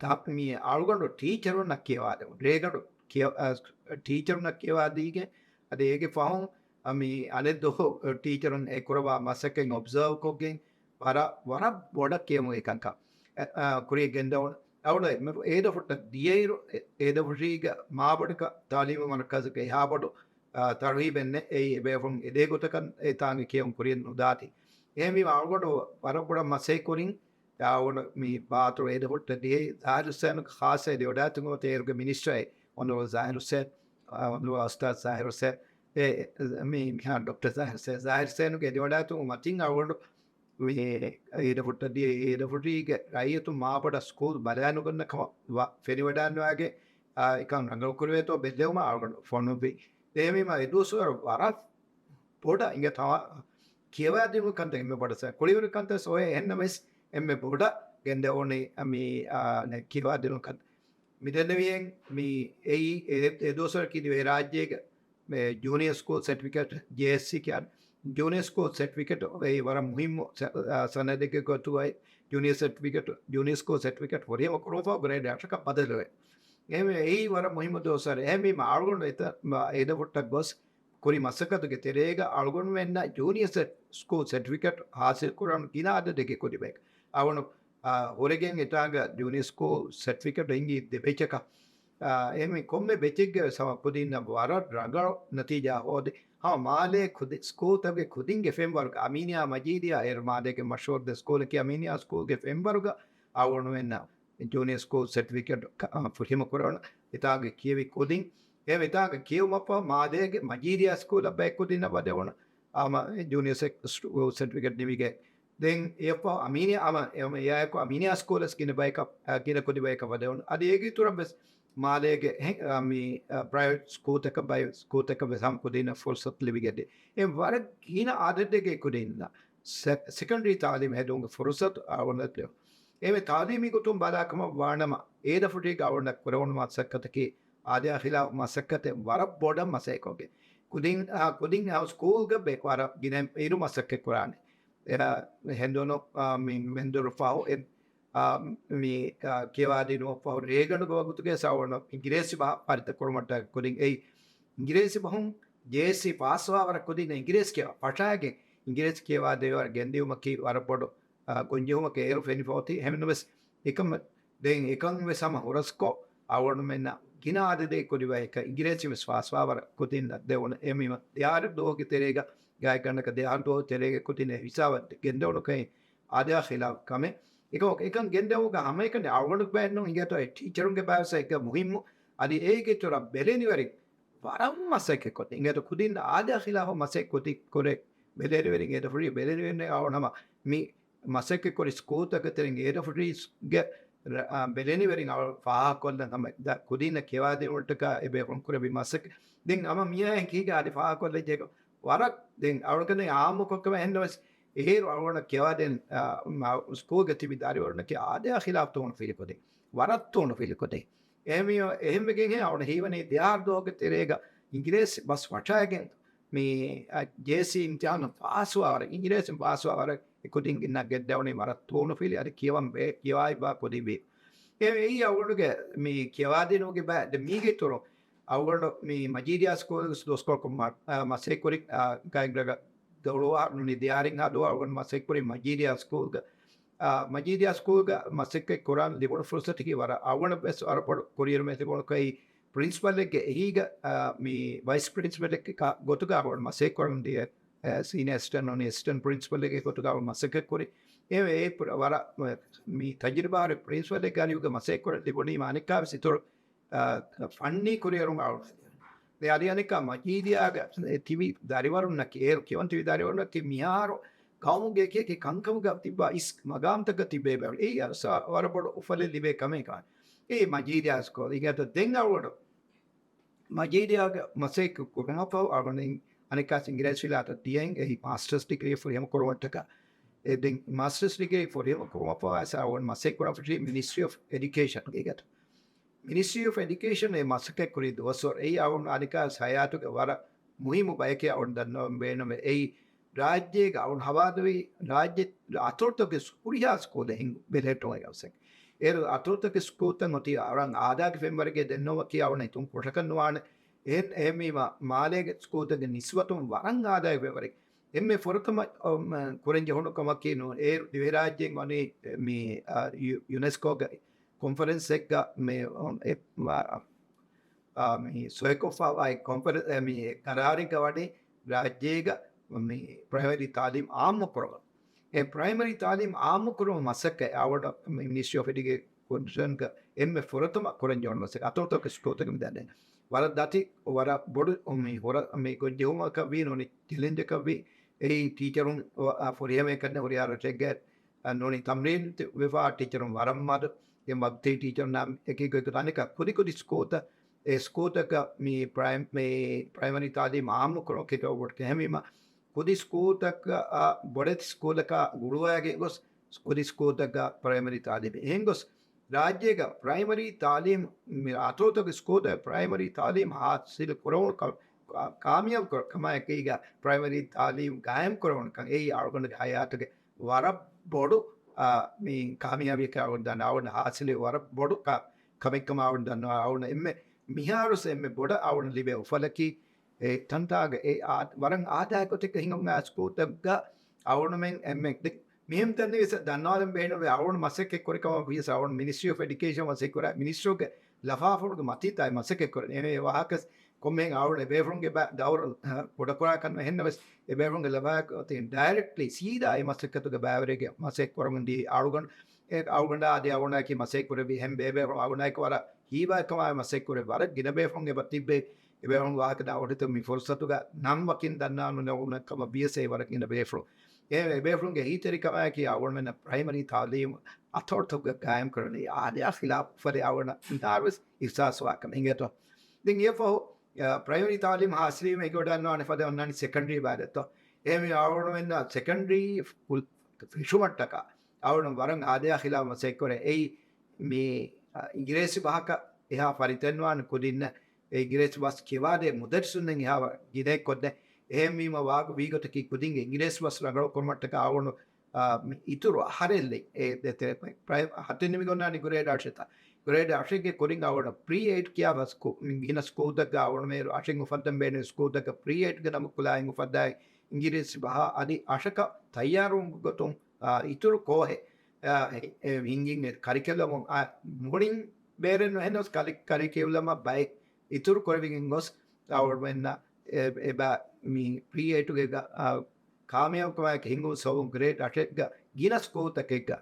ތާ-، މި އަޅުގަނޑު ޓީޗަރުންނަށް ކިޔަވާދެމުން، ރޭގަނޑު ކިޔަ-، އަ، ޓީޗަރުންނަށް ކިޔަވާދީގެން، އަދި އޭގެ ފަހުން، އަ، މި އަނެއް ދުވަހު ޓީޗަރުން އެ ކުރަވާ މަސައްކަތް އޮބްޒާވް ކޮށްގެން، ވަރަށް، ވަރަށް ބޮޑަށް ކިޔަމުން އެކަންކަން، އަ، އަ، ކުރިޔަށް ގެންދަވުނު. އަޅުގަނޑު އެ އޭދަފުށްޓަށް ދިޔައިރު، އެ-، އޭދަފުށީގަ މާބޮޑަކަށް ތާލީމު މަރުކަޒަކަށް އެހާބޮޑު، އާ، ތަރުހީބެއް ނެތް. އެއީ އެބޭފުޅުން އެދޭ ގޮތަކަށް އެތާނގެ ކިޔަމުން ކުރިޔަށް ނުދާތީ. އެހެންވީމަ އަޅުގަނޑު ވަރަށް ބޮޑަށް މަސައްކަތް ކުރިން، އަޅުގަނޑު މި ބާތޮޅު އޭދަފުށްޓަށް ދިޔައީ ޒާހިރު ހުސޭނުގެ ޚާއްޞަ އެދިވަޑާތުން އޮތީ އޭރުގެ މިނިސްޓަރ އޮނަރަބަލް ޒާހިރު ހުސޭން، އާ، އޮނަރަބަލް އުސްތާޛް ޒާހިރު ހުސޭން، އެ، މި، މިހާ ޑޮކްޓަރ ޒާހިރު ހުސޭން، ޒާހިރު ހުސޭނުގެ އެދިވަޑާތުން މަތިން އަޅުގަނޑު މި އޭދަފުށްޓަށް ދިޔައީ އޭދަފުށީގެ ރައްޔިތުން މާބޮޑަށް ސްކޫލް ބަލާނުގަންނަ ކަމަށް ވަ-، ފެނިވަޑާންވާގެ، އާ، އެކަން ރަނގަޅު ކުރެވޭތޯ ބެއްލެވުމަށް އަޅުގަނޑު ފޮނުއްވި. ދެންވީމަ އެދުވަސްވަރު ވަރަށް ބޮޑަށް އިނގޭ ތަމާ ކިޔަވާދިނުން ކަންތައް އެންމެ ބޮޑަށް ސަ-، ކުޅިވަރު ކަންތައް ސޮއެ އެހެންނަމަވެސް އެންމެ ބޮޑަށް ގެންދެވުނީ މި، އާ، ނެ، ކިޔަވާދިނުން ކަން. މި ދެންނެވިއެން މި އެއީ އެ، އެ ދުވަސްވަރަކީ ދިވެހި ރާއްޖޭގެ މި ޖޫނިއަރ ސްކޫލް ސެޓްފިކެޓް، ޖޭއެސްސީ ކިޔާ، ޖޫނިއަރ ސްކޫލް ސެޓްފިކެޓް އެއީ ވަރަށް މުހިއްމު ސަ-، އާ، ސަނަދެއްގެ ގޮތުގައި ޖޫނިއަރ ސެޓްފިކެޓް، ޖޫނިއަރ ސްކޫލް ސެޓްފިކެޓް ފުރިހަމަ ކުރުމަށްފަހު ގްރޭޑް އަށަކަށް ބަދަލުވޭ. އެހެންވެ، އެއީ ވަރަށް މުހިއްމު ދުވަސްވަރެއް. އެހެންވީމަ އަޅުގަނޑު އެތަ-، މަ-، އޭދަފުށްޓަށް ގޮސް ކުރި މަސައްކަތުގެ ތެރޭގަ އަޅުގަނޑުމެންނަށް ޖޫނިއަރ ސެޓް-، ސްކޫލް ސެޓްފިކެޓް ހާސިލް ކުރަން ގިނަ އަދަދެއްގެ ކުދި ބަޔަކަށް އަޅުގަނޑު އާ، ހުރެގެން އެތާނގަ ޖޫނިއަރ ސްކޫލް ސެޓްފިކެޓް އެނގި ދެ ބެޗަކަށް. އާ، އެހެންވެ ކޮންމެ ބެޗެއްގެ ވެސް ހަމަ ކުދިންނަށް ވަރަށް ރަނގަޅު ނަތީޖާ ހޯދި. ހަމަ މާލޭ ކުދި-، ސްކޫލްތަކުގެ ކުދިންގެ ފެންވަރުގަ އަމީނިއާ މަޖީދިއާ އޭރު މާލޭގެ މަޝްހޫރު ދެ ސްކޫލަކީ އަމީނިއާ ސްކޫލްގެ ފެންވަރުގަ އަޅުގަނޑުމެންނަށް ޖޫނިއަރ ސްކޫލް ސެޓްފިކެޓް ކަ-، އާ، ފުރިހަމަ ކުރެވުނު. އެތާނގަ ކިޔެވި ކުދިން، އެ އެތާނގަ ކިޔެވުމަށްފަހު މާލޭގެ މަޖީދިއާ ސްކޫލަށް ބައެއް ކުދިންނަށް ވަދެވުނު. ހަމަ ޖޫނިއަރ ސެކް-، ސްކޫލް ސެޓްފިކެޓް ނިމިގެން ދެން އެއަށްފަހު އަމީނިއާ ހަމަ އެ-، އެއާއެކު އަމީނިއާ ސްކޫލަސް ގިނަ ބަޔަކަށް، އަ، ގިނަ ކުދި ބަޔަކަށް ވަދެވުނު. އަދި އޭގެ އިތުރަށް ވެސް މާލޭގެ ހެ-، އާ، މި، އާ، ޕްރައިވެޓް ސްކޫލްތަކަށް ބައި ސްކޫލްތަކަށް ވެސް ހަމަ ކުދިންނަށް ފުރުސަތު ލިބިގެންދޭ. އެ ވަރަށް ގިނަ އަދަދެއްގެ ކުދިންނަށް ސެ-، ސެކަންޑްރީ ތާލީމް ހެދުމުގެ ފުރުސަތު އަޅުގަނޑަށް ލިބޭ. އެވެ ތާލީމީ ގޮތުން ބަލާ ކަމަށް ވާނަމަ، އޭދަފުށީގަ އަޅުގަނޑަށް ކުރެވުނު މަސައްކަތަކީ އާދަޔާ ޚިލާފު މަސައްކަތެއް ވަރަށް ބޮޑަށް މަސައްކަތް ކޮށްގެން. ކުދިން، އާ، ކުދިން އާ ސްކޫލްގަ ބޭ ވަރަށް ގިނަ އިރު މަސައްކަތް ކުރާނެ. އެ، އާ، ހެނދުނު، އާ، މި މެންދުރު ފަހު އެ، އާ، މި، އާ، ކިޔަވާދިނުމަށް ފަހު ރޭގަނޑުގެ ވަގުތުގެ ސައުވަނު އިނގިރޭސި ބަހަށް ފަރިތަ ކުރުމަށްޓަކަ ކުދިން އެއީ އިނގިރޭސި ބަހުން ޖޭސީ ފާސްވާވަރަށް ކުދިން އިނގިރޭސި ކިޔަވާ ފަށާގެން އިނގިރޭސި ކިޔަވާ ދެވޭވަރަށް ގެންދިއުމަކީ ވަރަށް ބޮޑު، އާ، ގޮންޖެހުމަކަށް އޭރު ފެނިފަ އޮތީ. އެހެންނަމަވެސް އެކަމަށް ދެން އެކަން ވެސް ހަމަ ހުރަސްކޮށް، އަޅުގަނޑުމެންނަށް ގިނަ އަދަދެއް ކުރި ބަޔަކަށް އިނގިރޭސި ވެސް ފާސްވާވަރަށް ކުދިންނަށް ދެވުނު. އެމީމަ ދެއަހަރު ދުވަހުގެ ތެރޭގަ، ގާތްގަނޑަކަށް ދެއަހަރު ދުވަހުގެ ތެރޭގަ ކުދިން އެ ހިސާބަށް ގެންދެވުނު ކައި އާދަޔާ ޚިލާފު ކަމެއް. އެކަމަކު އެކަން ގެންދެވުމުގަ ހަމައެކަނި އަޅުގަނޑު ބައެއްނު އިނގޭތޯ އެ ޓީޗަރުންގެ ބައެއް ވެސް އެއްގަ މުހިއްމު. އަދި އޭގެ ތުރަށް ބެލެނިވެރިން ވަރަށް މަސައްކަތް ކޮށް އިނގޭތޯ ކުދިން އާދަޔާ ޚިލާފަށް މަސައްކަތް ކޮށް ކުރޭ ބެލެނިވެރިން އޭދަފުށީ ބެލެނިވެރިން އަޅުގަނޑު ހަމަ މި މަސައްކަތް ކުރި ސްކޫލްތަކުގެ ތެރެއިން އޭދަފުށީގެ ރ-، އާ، ބެލެނިވެރިން އަޅު ފާހަގަކޮށްލަން ހަމަ ދަ-، ކުދިންނަށް ކިޔަވާދިނުމަށްޓަކާ އެބޭފުޅުން ކުރެއްވި މަސައްކަތް. ދެން ހަމަ މިއާއެކީގަ އަދި ފާހަގަކޮށްލައްޖެ ވަރަށް ދެން އަޅުގަނޑު އާއްމުކޮށް ކަމެއް އެހެންނަމަވެސް އޭރު އަޅުގަނޑަށް ކިޔަވާދޭން، އާ، މަ-، ސްކޫލްގަ ތިބި ދަރިވަރުންނަކީ އާދަޔާ ޚިލާފު ތޫނު ފިލިކުދިން. ވަރަށް ތޫނު ފިލިކުދިން. އެހެންވެގެން އަޅުގަނޑަށް ހީވަނީ ދެއަހަރު ދުވަހުގެ ތެރޭގަ އިނގިރޭސި ބަސް ފަށާގެން މި، އަ، ޖޭސީ އިމްތިހާނު ފާސްވާވަރަށް، އިނގިރޭސިން ފާސްވާވަރަށް އެ ކުދިން ގިނަ ގެއްލެވުނީ ވަރަށް ތޫނު ފިލި އަދި ކިޔަވަން ބޭ-، ކިޔަވާ ބާ ކުދިން ވީ. އެ، އެއީ އަޅުގަނޑުގެ މި ކިޔަވާދިނުމުގެ ބައި ދެ މީގެ ތުރު އަޅުގަނޑު މި މަޖީދިޔާ ސްކޫލްގެ ދުވަސްކޮޅަކު މަ-، އަ، މަސައްކަތް ކުރި، އަ، ގާތްގަނޑަކަށް ދޮޅުވާ ނޫނީ ދެއަހަރިންހާ ދުވަހު އަޅުގަނޑު މަސައްކަތް ކުރި މަޖީދިޔާ ސްކޫލްގަ، އަ، މަޖީދިޔާ ސްކޫލްގަ މަސައްކަތް ކުރަން ލިބުނު ފުރުސަތަކީ ވަރަށް އަޅުގަނޑަށް ވެސް ވަރަށް ބޮޑު ކުރިއެރުމެއް ލިބުނު ކައި ޕްރިންސިޕަލެއްގެ އެހީގަ، އަ، މި ވައިސް ޕްރިންސިޕަލެއްގެ ކާ-، ގޮތުގަ އަޅުގަނޑު މަސައްކަތް ކުރަމުން ދިޔަ، އަ، ސީނިއާ އެސިސްޓެންޓް ނޫނީ އެސިސްޓެންޓް ޕްރިންސިޕަލެއްގެ ގޮތުގަ އަޅުގަނޑު މަސައްކަތް ކުރި. އެ، އެ ޕްރ-، ވަރަށް މި ތަޖުރިބާވެރި ޕްރިންސިޕަލެއްގެ އަރިހުގަ މަސައްކަތް ކުރަން ލިބުނީމަ އަނެއްކާވެސް އިތުރު އާ، ފަންނީ ކުރިއެރުން އަޅު. ދެ އަދި އަނެއްކާ މަޖީދިޔާގަ ތިބި ދަރިވަރުންނަކީ، އޭރު ކިޔަވަން ތިބި ދަރިވަރުންނަކީ މިހާރު ޤައުމުގެ އެކި އެކި ކަންކަމުގަ ތިއްބާ އިސް މަގާމްތަކަށް ތިބޭ ބޭފުޅުން. އެއީ އަ، ސާ، ވަރަށް ބޮޑު އުފަލެއް ލިބޭ ކަމެއް ކާން. އެ މަޖީދިޔާ ސްކޫލް އިނގޭތޯ ދެން އަޅުގަނޑު މަޖީދިޔާގަ މަސައްކަތް ކުރުމަށްފަހު އަޅުގަނޑު އަނެއްކާސް އިނގިރޭސި ފިލާތަށް ދިޔައިން އެއީ މާސްޓަރސް ޑިގްރީ ފުރިހަމަ ކުރުމަށްޓަކާ. އެ ދެން މާސްޓަރސް ޑިގްރީ ފުރިހަމަ ކުރުމަށްފަހު އަޅުގަނޑު މަސައްކަތް ކުރަން ފެށީ މިނިސްޓްރީ އޮފް އެޑިއުކޭޝަންގެ ގަތު. މިނިސްޓްރީ އޮފް އެޑިއުކޭޝަން އެ މަސައްކަތް ކުރި ދުވަސްވަރު އެއީ އަޅުގަނޑު އަނެއްކާސް ހަޔާތުގެ ވަރަށް މުހިއްމު ބަޔަކޭ އަޅުގަނޑު ދަންނަވަން ބޭނުމޭ. އެއީ ރާއްޖޭގަ އަޅުގަނޑު ހަވާލުވި ރާއްޖެ އަތޮޅުތަކުގެ ހުރިހާ ސްކޫލެއް ހިންގު ބެލެހެއްޓުމުގެ ގަވަސެއް. އޭރު އަތޮޅުތަކުގެ ސްކޫލްތައް އޮތީ އަޅަން އާދައިގެ ފެންވަރެއްގެ ދެންނެވުމަކީ އަޅުގަނޑަށް ހިތުން ކުށަކަށް ނުވާނެ. އެހެން އެހެންވީމަ މާލޭގެ ސްކޫލްތަކުގެ ނިސްބަތުން ވަރަށް އާދައިގެ ފެންވަރެއް. އެންމެ ފުރަތަމަ، އަ، މަ، ކުރަން ޖެހުނު ކަމަކީ ނޫން. އޭރު ދިވެހިރާއްޖޭން ވަނީ މި، އަ، ޔު-، ޔުނެސްކޯގެ ކޮންފަރެންސެއްގަ މި، އެ، މަ، އާ، މި ސޮއިކޮށްފައި ކޮންފަރެންސް، އެ، މި ގަރާރެއްގަ ވަނީ ރާއްޖޭގަ މި ޕްރައިމަރީ ތާލީމް އާއްމު ކުރުމަށް. އެ ޕްރައިމަރީ ތާލީމް އާއްމު ކުރުމަށް މަސައްކަތް އަޅުގަނޑު މި މިނިސްޓްރީ އޮފް އެޑިއުކޭޝަންގަ އެންމެ ފުރަތަމަ ކުރަން ޖެހުނު މަސައްކަތް. އަތޮޅުތަކުގެ ސްކޫލްތަކުގެ މި ދަންނަވަން. ވަރަށް ދަތި، ވަރަށް ބޮޑު މި ހުރަ-، މި ގޮންޖެހުމަކަށް ވީ ނޫނީ ޗެލެންޖަކަށް ވީ. އެއީ ޓީޗަރުން އަ، ފުރިހަމައަކަށް ހުރިހާ ރަށެއްގެ އަ، ނޫނީ ތަމްރީން ވެފާ ޓީޗަރުން ވަރަށް މަދު. އެ ވަގުތީ ޓީޗަރުންނާ އެކި ގޮތްގޮތަށް އަނެއްކާ ކުދި ކުދި ސްކޫލްތައް، އެ ސްކޫލްތަކަށް މި ޕްރައިމް-، މި ޕްރައިމަރީ ތާލީމް އާއްމު ކުރުން ކިތައް ވޮޑް ކެހެމީމަ ކުދި ސްކޫލްތަކަށް، އަ، ބޮޑެތި ސްކޫލަކާ ގުޅުވާގެން ގޮސް ކުދި ސްކޫލްތަކަށް ޕްރައިމަރީ ތާލީމް އެހެން ގޮސް ރާއްޖޭގަ ޕްރައިމަރީ ތާލީމް މި އަތޮޅުތަކުގެ ސްކޫލްތަކުގެ ޕްރައިމަރީ ތާލީމް ހާސިލު ކުރެވުނު ކަ-، ކާ-، ކާމިޔާބު ކުރ-، ކަމާއެކީގަ ޕްރައިމަރީ ތާލީމް ގާއިމް ކުރެވުނު ކަން އެއީ އަޅުގަނޑުގެ ހަޔާތުގެ ވަރަށް ބޮޑު، އާ، މި ކާމިޔާބީއަކަށް އަޅުގަނޑު ދަންނަވަން އަޅުގަނޑު ހާސިލު ވަރަށް ބޮޑު ކަ-، ކަމެއް ކަމަށް އަޅުގަނޑު ދަންނަވަން އަޅުގަނޑު އެންމެ މިހާރުސް އެންމެ ބޮޑަށް އަޅުގަނޑު ލިބޭ އުފަލަކީ އެ ތަންތާގެ އެ އާ-، ވަރަށް އާދައިގެ ގޮތެއްގަ ހިނގުމާ ސްކޫލްތައްގަ އަޅުގަނޑުމެން އެންމެ ދެ-، މިހެން ދަންނަވަން ބޭނުންވޭ އަޅުގަނޑު މަސައްކަތް ކުރި ކަމަށް ވިޔަސް އަޅުގަނޑު މިނިސްޓްރީ އޮފް އެޑިއުކޭޝަން މަސައްކަތް ކުރާ މިނިސްޓްރީގެ ލަފާފުޅުގެ މަތީތާއި މަސައްކަތް ކުރަން. އެ ވާހަކަސް ކޮންމެހެން އަޅުގަނޑު އެބޭފުޅުންގެ ބަ-، ދައުރު، އަ، ކުޑަކުރާ ކަން އެހެންނަމަވެސް، އެބޭފުޅުންގެ ލަފާ އޮތީ ޑައިރެކްޓްލީ ސީދާ އެ މަސައްކަތުގެ ބައިވެރިގެ މަސައްކަތް ކުރަމުން ދިޔަ އަޅުގަނޑު، އެ އަޅުގަނޑާ އަދި އަޅުގަނޑާއެކީ މަސައްކަތް ކުރެއްވި އެހެން ބޭބޭފުޅުން އަޅުގަނޑާއެކު ވަރަށް ހީވާ ކަމާއި މަސައްކަތް ކުރެ ވަރަށް ގިނަ ބޭފުޅުން އެބަ ތިއްބެވި. އެބޭފުޅުން ވާހަކަ ދާ އޮޑިތަ މި ފުރުސަތުގަ ނަން ވަކިން ދަންނާނު ނެވުނަ ކަމަށް ވިޔަސް އެ ވަރަށް ގިނަ ބޭފުޅުން. އެ އެބޭފުޅުންގެ އެހީތެރިކަމާއެކީ އަޅުގަނޑުމެންނަށް ޕްރައިމަރީ ތާލީމު އަތޮޅުތަކުގަ ގާއިމް ކުރަނީ އާދަޔާ ޚިލާފު އުފަދޭ އަޅުގަނޑަށް މިހާރުވެސް އިޙްސާސްވާ ކަމެއް އިނގޭތޯ. ދެން އެއަށްފަހު، އަ، ޕްރައިމަރީ ތާލީމް ހާސިލްވީމަ އެގޮޑަށް އަންނާނެ ފަދަ އޮންނާނީ ސެކަންޑްރީ ބާރެއްތޯ. އެހެންވީމަ އަޅުގަނޑުމެންނަށް ސެކަންޑްރީ ފު-، ފެށުމަށްޓަކާ އަޅުގަނޑު ވަރަށް އާދަޔާ ޚިލާފު މަސައްކަތް ކުރޭ. އެއީ މި، އަ، އިނގިރޭސި ބަހަކަށް އެހާ ފަރިތަންވާން ކުދިންނަށް އެ އިނގިރޭސި ބަސް ކިޔަވާދޭ މުދައްރިސުންނެއް އެހާ ގިނައެއް ކޮށްދޭ. އެހެންވީމަ ވާގޮތް ވީގޮތަކީ ކުދިންގެ އިނގިރޭސި ބަސް ރަނގަޅު ކުރުމަށްޓަކާ އަޅުގަނޑު އާ، މި އިތުރު އަހަރެއްލެއް، އެ ދެތެރެ ޕްރައި-، ހަތެއް ނިމިގެންނާނީ ގްރޭޑް އަށެއްތަ؟ ގްރޭޑް އަށެއްގެ ކުރިން އަޅުގަނޑަށް ޕްރީ އެއިޓް ކިޔާ ސްކޫ-، މި ގިނަ ސްކޫލްތަކަށް އަޅުގަނޑު މޭރު އަށެއް އުފައްދަން ބޭނުން ސްކޫލްތަކަށް ޕްރީ އެއިޓްގެ ނަމު ކުލާއިން އުފައްދާ އިނގިރޭސި ބަހާ އަދި އަށަކަށް ތައްޔާރުވުމުގެ ގޮތުން، އާ، އިތުރު ކޯހެއް، އާ، އެ، އެ، ހިންގިން އެ ކަރިކަލަމުން، އާ، މުޅިން ބޭރެއް ނުހެންނަސް ކަރި-، ކަރިކަލަމަށް ބައެއް އިތުރު ކުރެވިގެން ގޮސް އަޅުގަނޑުމެންނަށް އެ-، އެބަ މި ޕްރީ އެއިޓުގެ ގަ-، އާ، ކާމިޔާބުކަމާއެކު ހިނގުން ސަބަބުން ގްރޭޑް އަށެއްގަ ގިނަ ސްކޫލްތަކެއްގަ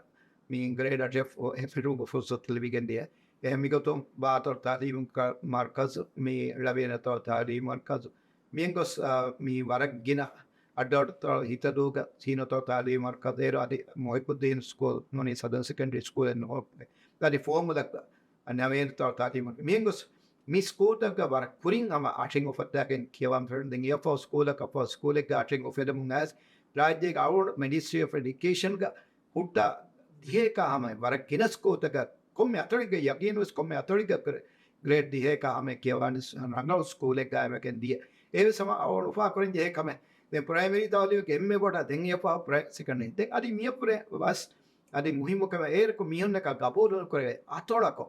މި ގްރޭޑް އަށެއް ފު-، އެ ފެށުމުގެ ފުރުސަތު ލިބިގެން ދިޔަ. އެހެން މިގޮތުން ބާތޮޅު ތާލީމު ކަ-، މަރުކަޒު، މި ޅަވިޔަނަތޮޅު ތާލީމު މަރުކަޒު، މިއެން ގޮސް، އާ، މި ވަރަށް ގިނަ އައްޑަހައްޑަތޮޅު ހިތަދޫގަ ސީނަތޮޅު ތާލީމު މަރުކަޒު އޭރު އަދި މުހިއްބުއްދީން ސްކޫލް ނޫނީ ސަދަން ސެކަންޑްރީ ސްކޫލެއް ނޫން. އަދި ފޯމުލައްގަ ނަވޭނަތޮޅު ތާލީމު މިއެން ގޮސް މި ސްކޫލްތަކަށް ވަރަށް ކުރިން ހަމަ އަށެއް އުފައްދާގެން ކިޔަވަން ފެށުނު. ދެން އެއަށްފަހު ސްކޫލަކަށް ފަހު ސްކޫލެއްގަ އަށެއް އުފެދެމުން އައިސް ރާއްޖޭގެ އަޅުގަނޑު މިނިސްޓްރީ އޮފް އެޑިއުކޭޝަންގަ ހުއްޓާ ދިހައެކާ ހަމަ ވަރަށް ގިނަ ސްކޫލްތަކަށް ކޮންމެ އަތޮޅެއްގަ ޔަގީންވެސް ކޮންމެ އަތޮޅެއްގަ ގްރޭ-، ގްރޭޑް ދިހައެކާ ހަމަ ކިޔަވާނެ ސް-، ރަނގަޅު ސްކޫލެއް ގާއިމްވެގެން ދިޔަ. އެވެސް ހަމަ އަޅުގަނޑު އުފާ ކުރަން ޖެހޭ ކަމެއް. ދެން ޕްރައިމަރީ ތާލީމުގެ އެންމެ ބޮޑަށް ދެން އެއަށްފަހު ޕްރައި-، ސެކަންޑް ދެން އަދި މިއަށްވުރެ ވަސް އަދި މުހިއްމު ކަމެއް އޭރަކު މީހުންނަކަށް ގަބޫލު ނުކުރެވޭ އަތޮޅަކު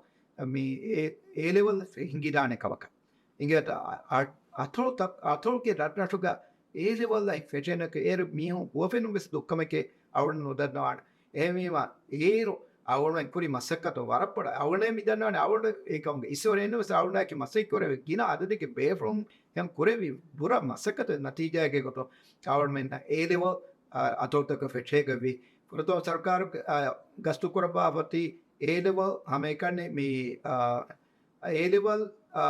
މި އޭ، އޭ ލެވެލް ހިނގިދާނެ ކަމަކަށް. އިނގޭތަ، އަ-، އަތޮޅުތައް-، އަތޮޅުގެ ރަށްރަށުގަ އޭ ލެވެލް އަށް ފެށޭނެކަ އޭރު މީހުން ހުވަފެނުން ވެސް ދުއްކަމެކޭ އަޅުގަނޑު ނުދަންނަވާނެ. އެހެންވީމަ އޭރު އަޅުގަނޑުމެން ކުރި މަސައްކަތު ވަރަށް ބޮޑަށް އަޅުގަނޑޭ މި ދަންނަވާނެ. އަޅުގަނޑު އެކަމުގެ އިސްވަރެއް ނުވެސް އަޅުގަނޑާއެކީ މަސައްކަތް ކުރެވި ގިނަ އަދަދެއްގެ ބޭފުޅުން ހެން ކުރެވި ބުރަ މަސައްކަތު ނަތީޖާއެއްގެ ގޮތުން އަޅުގަނޑުމެންނަށް އޭ ލެވެލް، އަ، އަތޮޅުތަކަށް ފެށޭގަވި. ފުރަތަމަ ސަރުކާރު، އަ، ގަސްތު ކުރައްވާފަތި އޭ ލެވެލް ހަމައެކަނި މި، އަ، އޭ ލެވެލް، އާ،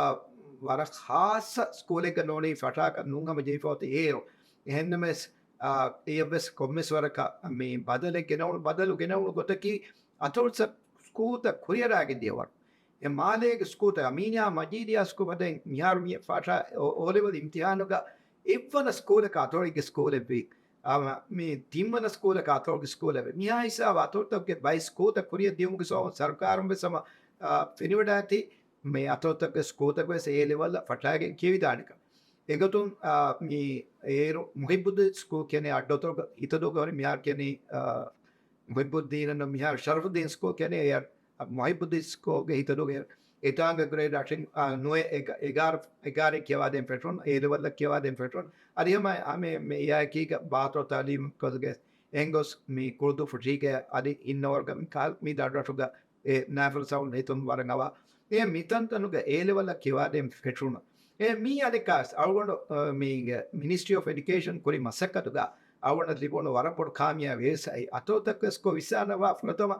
ވަރަށް ޚާއްޞަ ސްކޫލެއްގަ ނޫނީ ފަށާކަށް ނޫން ހަމަ ޖެހިފަ އޮތީ އޭރު. އެހެންނަމަވެސް، އާ، އެއަށްވެސް ކޮންމެސް ވަރަކަށް މި ބަދަލެއް ގެނައުނު، ބަދަލު ގެނައުނު ގޮތަކީ އަތޮޅު ސަ-، ސްކޫލްތައް ކުރިއަރާގެން ދިޔަ ވަރު. އެ މާލޭގެ ސްކޫލްތައް އަމީނިއާ މަޖީދިއާ ސްކޫލް ފަދައިން މިހާރު މި ފަށާ އޯ، އޯ ލެވެލް އިމްތިހާނުގަ އެއްވަނަ ސްކޫލަކަށް އަތޮޅެއްގެ ސްކޫލެއްވީ. އާ، މި ތިންވަނަ ސްކޫލަކަށް އަތޮޅުގެ ސްކޫލެއްވޭ. މިހާ ހިސާބަށް އަތޮޅުތަކުގެ ބައި ސްކޫލްތައް ކުރިއަށް ދިޔުމުގެ ސަބަބުން ސަރުކާރުން ވެސް ހަމަ، އާ، ފެނިވަޑާތީ މި އަތޮޅުތަކުގެ ސްކޫލްތަކު ވެސް އޭ ލެވެލްއަށް ފަށާގެން ކިޔެވިދާނެކަން. އެގޮތުން، އާ، މި އޭރު މުހިއްބުއްދީން ސްކޫލް ކިޔަނީ އައްޑުއަތޮޅުގަ ހިތަދޫގަ ހުރި މިހާރު ކިޔަނީ، އާ، މުހިއްބުއްދީނަށް ނޫން މިހާރު ޝަރަފުއްދީން ސްކޫލް ކިޔަނީ އެ އަށް މުހިއްބުއްދީން ސްކޫލްގެ ހިތަދޫގެ އެތާނގަ ގްރޭޑް އަށެއް، އާ، ނުވައެއް އެގ-، އެގާރަ، އެގާރަ ކިޔަވާދޭން ފެށުނު، އޭ ލެވެލްއަށް ކިޔަވާދޭން ފެށުނު. އަދި ހަމަ ހަމަ މި އެއާއެކީގަ ބާތޮޅު ތާލީމު ކޮލެޖްގެ އެނގޮސް މި ކުޅުދުއްފުށީގެ އަދި އިންނަވަރުގަ މި ކާ-، މި ދަށްރަށުގަ އެ ނާފުލް ސައުންޑް ހިތުން ވަރަށް އަވާ. އެ މިތަންތަނުގަ އޭ ލެވެލްއަށް ކިޔަވާދޭން ފެށުނު. އެ މީ އަނެއްކާވެސް އަޅުގަނޑު، އަ، މީގެ މިނިސްޓްރީ އޮފް އެޑިއުކޭޝަން ކުރި މަސައްކަތުގަ އަޅުގަނޑަށް ލިބުނު ވަރަށް ބޮޑު ކާމިޔާބީ ވެސް އައި. އަތޮޅުތަކުގެ ސްކޫލް ވިސްނާނަވާ ފުރަތަމަ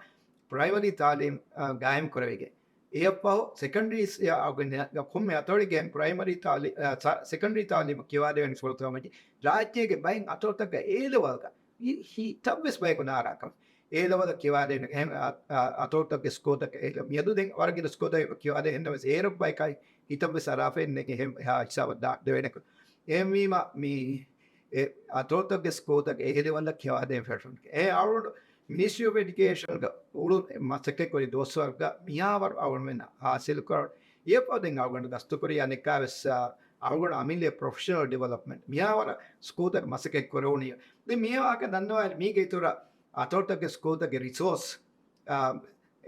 ޕްރައިމަރީ ތާލީމް، އަ، ގާއިމް ކުރެވިގެން. އެއަށްފަހު ސެކަންޑްރީ ސް-، އަ، ކޮންމެ އަތޮޅެއްގެ ޕްރައިމަރީ ތާލީ-، އަ، ސަ-، ސެކަންޑްރީ ތާލީމު ކިޔަވާދެވޭނެ ފުރަތަމަ މަޖި ރާއްޖޭގެ ބައެއް އަތޮޅުތަކަށް އޭ ލެވެލްގަ ހި-، ހިތަށްވެސް ބަޔަކު ނާރާކަން. އޭ ލެވެލް ކިޔަވާދޭނެ އެހެން އަ-، އަ-، އަތޮޅުތަކުގެ ސްކޫލްތަކަށް އޭ ލެވެލް. މިއަދު ދެން ވަރަށް ގިނަ ސްކޫލްތަކަށް ކިޔަވާދޭ އެހެންނަމަވެސް އޭރަށް ބަޔަކާއި ހިތަށްވެސް އަރާފައެއް ނެގެ އެހެން އެހާ ހިސާބަށް ދާ-، ދެވޭނެ. އެހެންވީމަ މި އެ އަތޮޅުތަކުގެ ސްކޫލްތަކަށް އޭ ލެވެލްއަށް ކިޔަވާދޭން ފެށުން. އެ އަޅުގަނޑު މިނިސްޓްރީ އޮފް އެޑިއުކޭޝަންގަ އުޅުން މަސައްކަތް ކުރި ދުވަސްވަރުގަ މިހާވަރު އަޅުގަނޑުމެން ހާސިލް ކުރަން. އެއަށްފަހު ދެން އަޅުގަނޑު ގަސްތުކުރި އަނެއްކާވެސް، އަ، އަޅުގަނޑު އަމިއްލަ ޕްރޮފެޝަނަލް ޑިވެލޮޕްމަންޓް މިހާވަރަށް ސްކޫލްތަކަށް މަސައްކަތް ކުރެވުނީ. ދެން މިހާ ވާހަކަ ދަންނަވާލި މީގެ އިތުރަށް އަތޮޅުތަކުގެ ސްކޫލްތަކުގެ ރިސޯސް، އާ،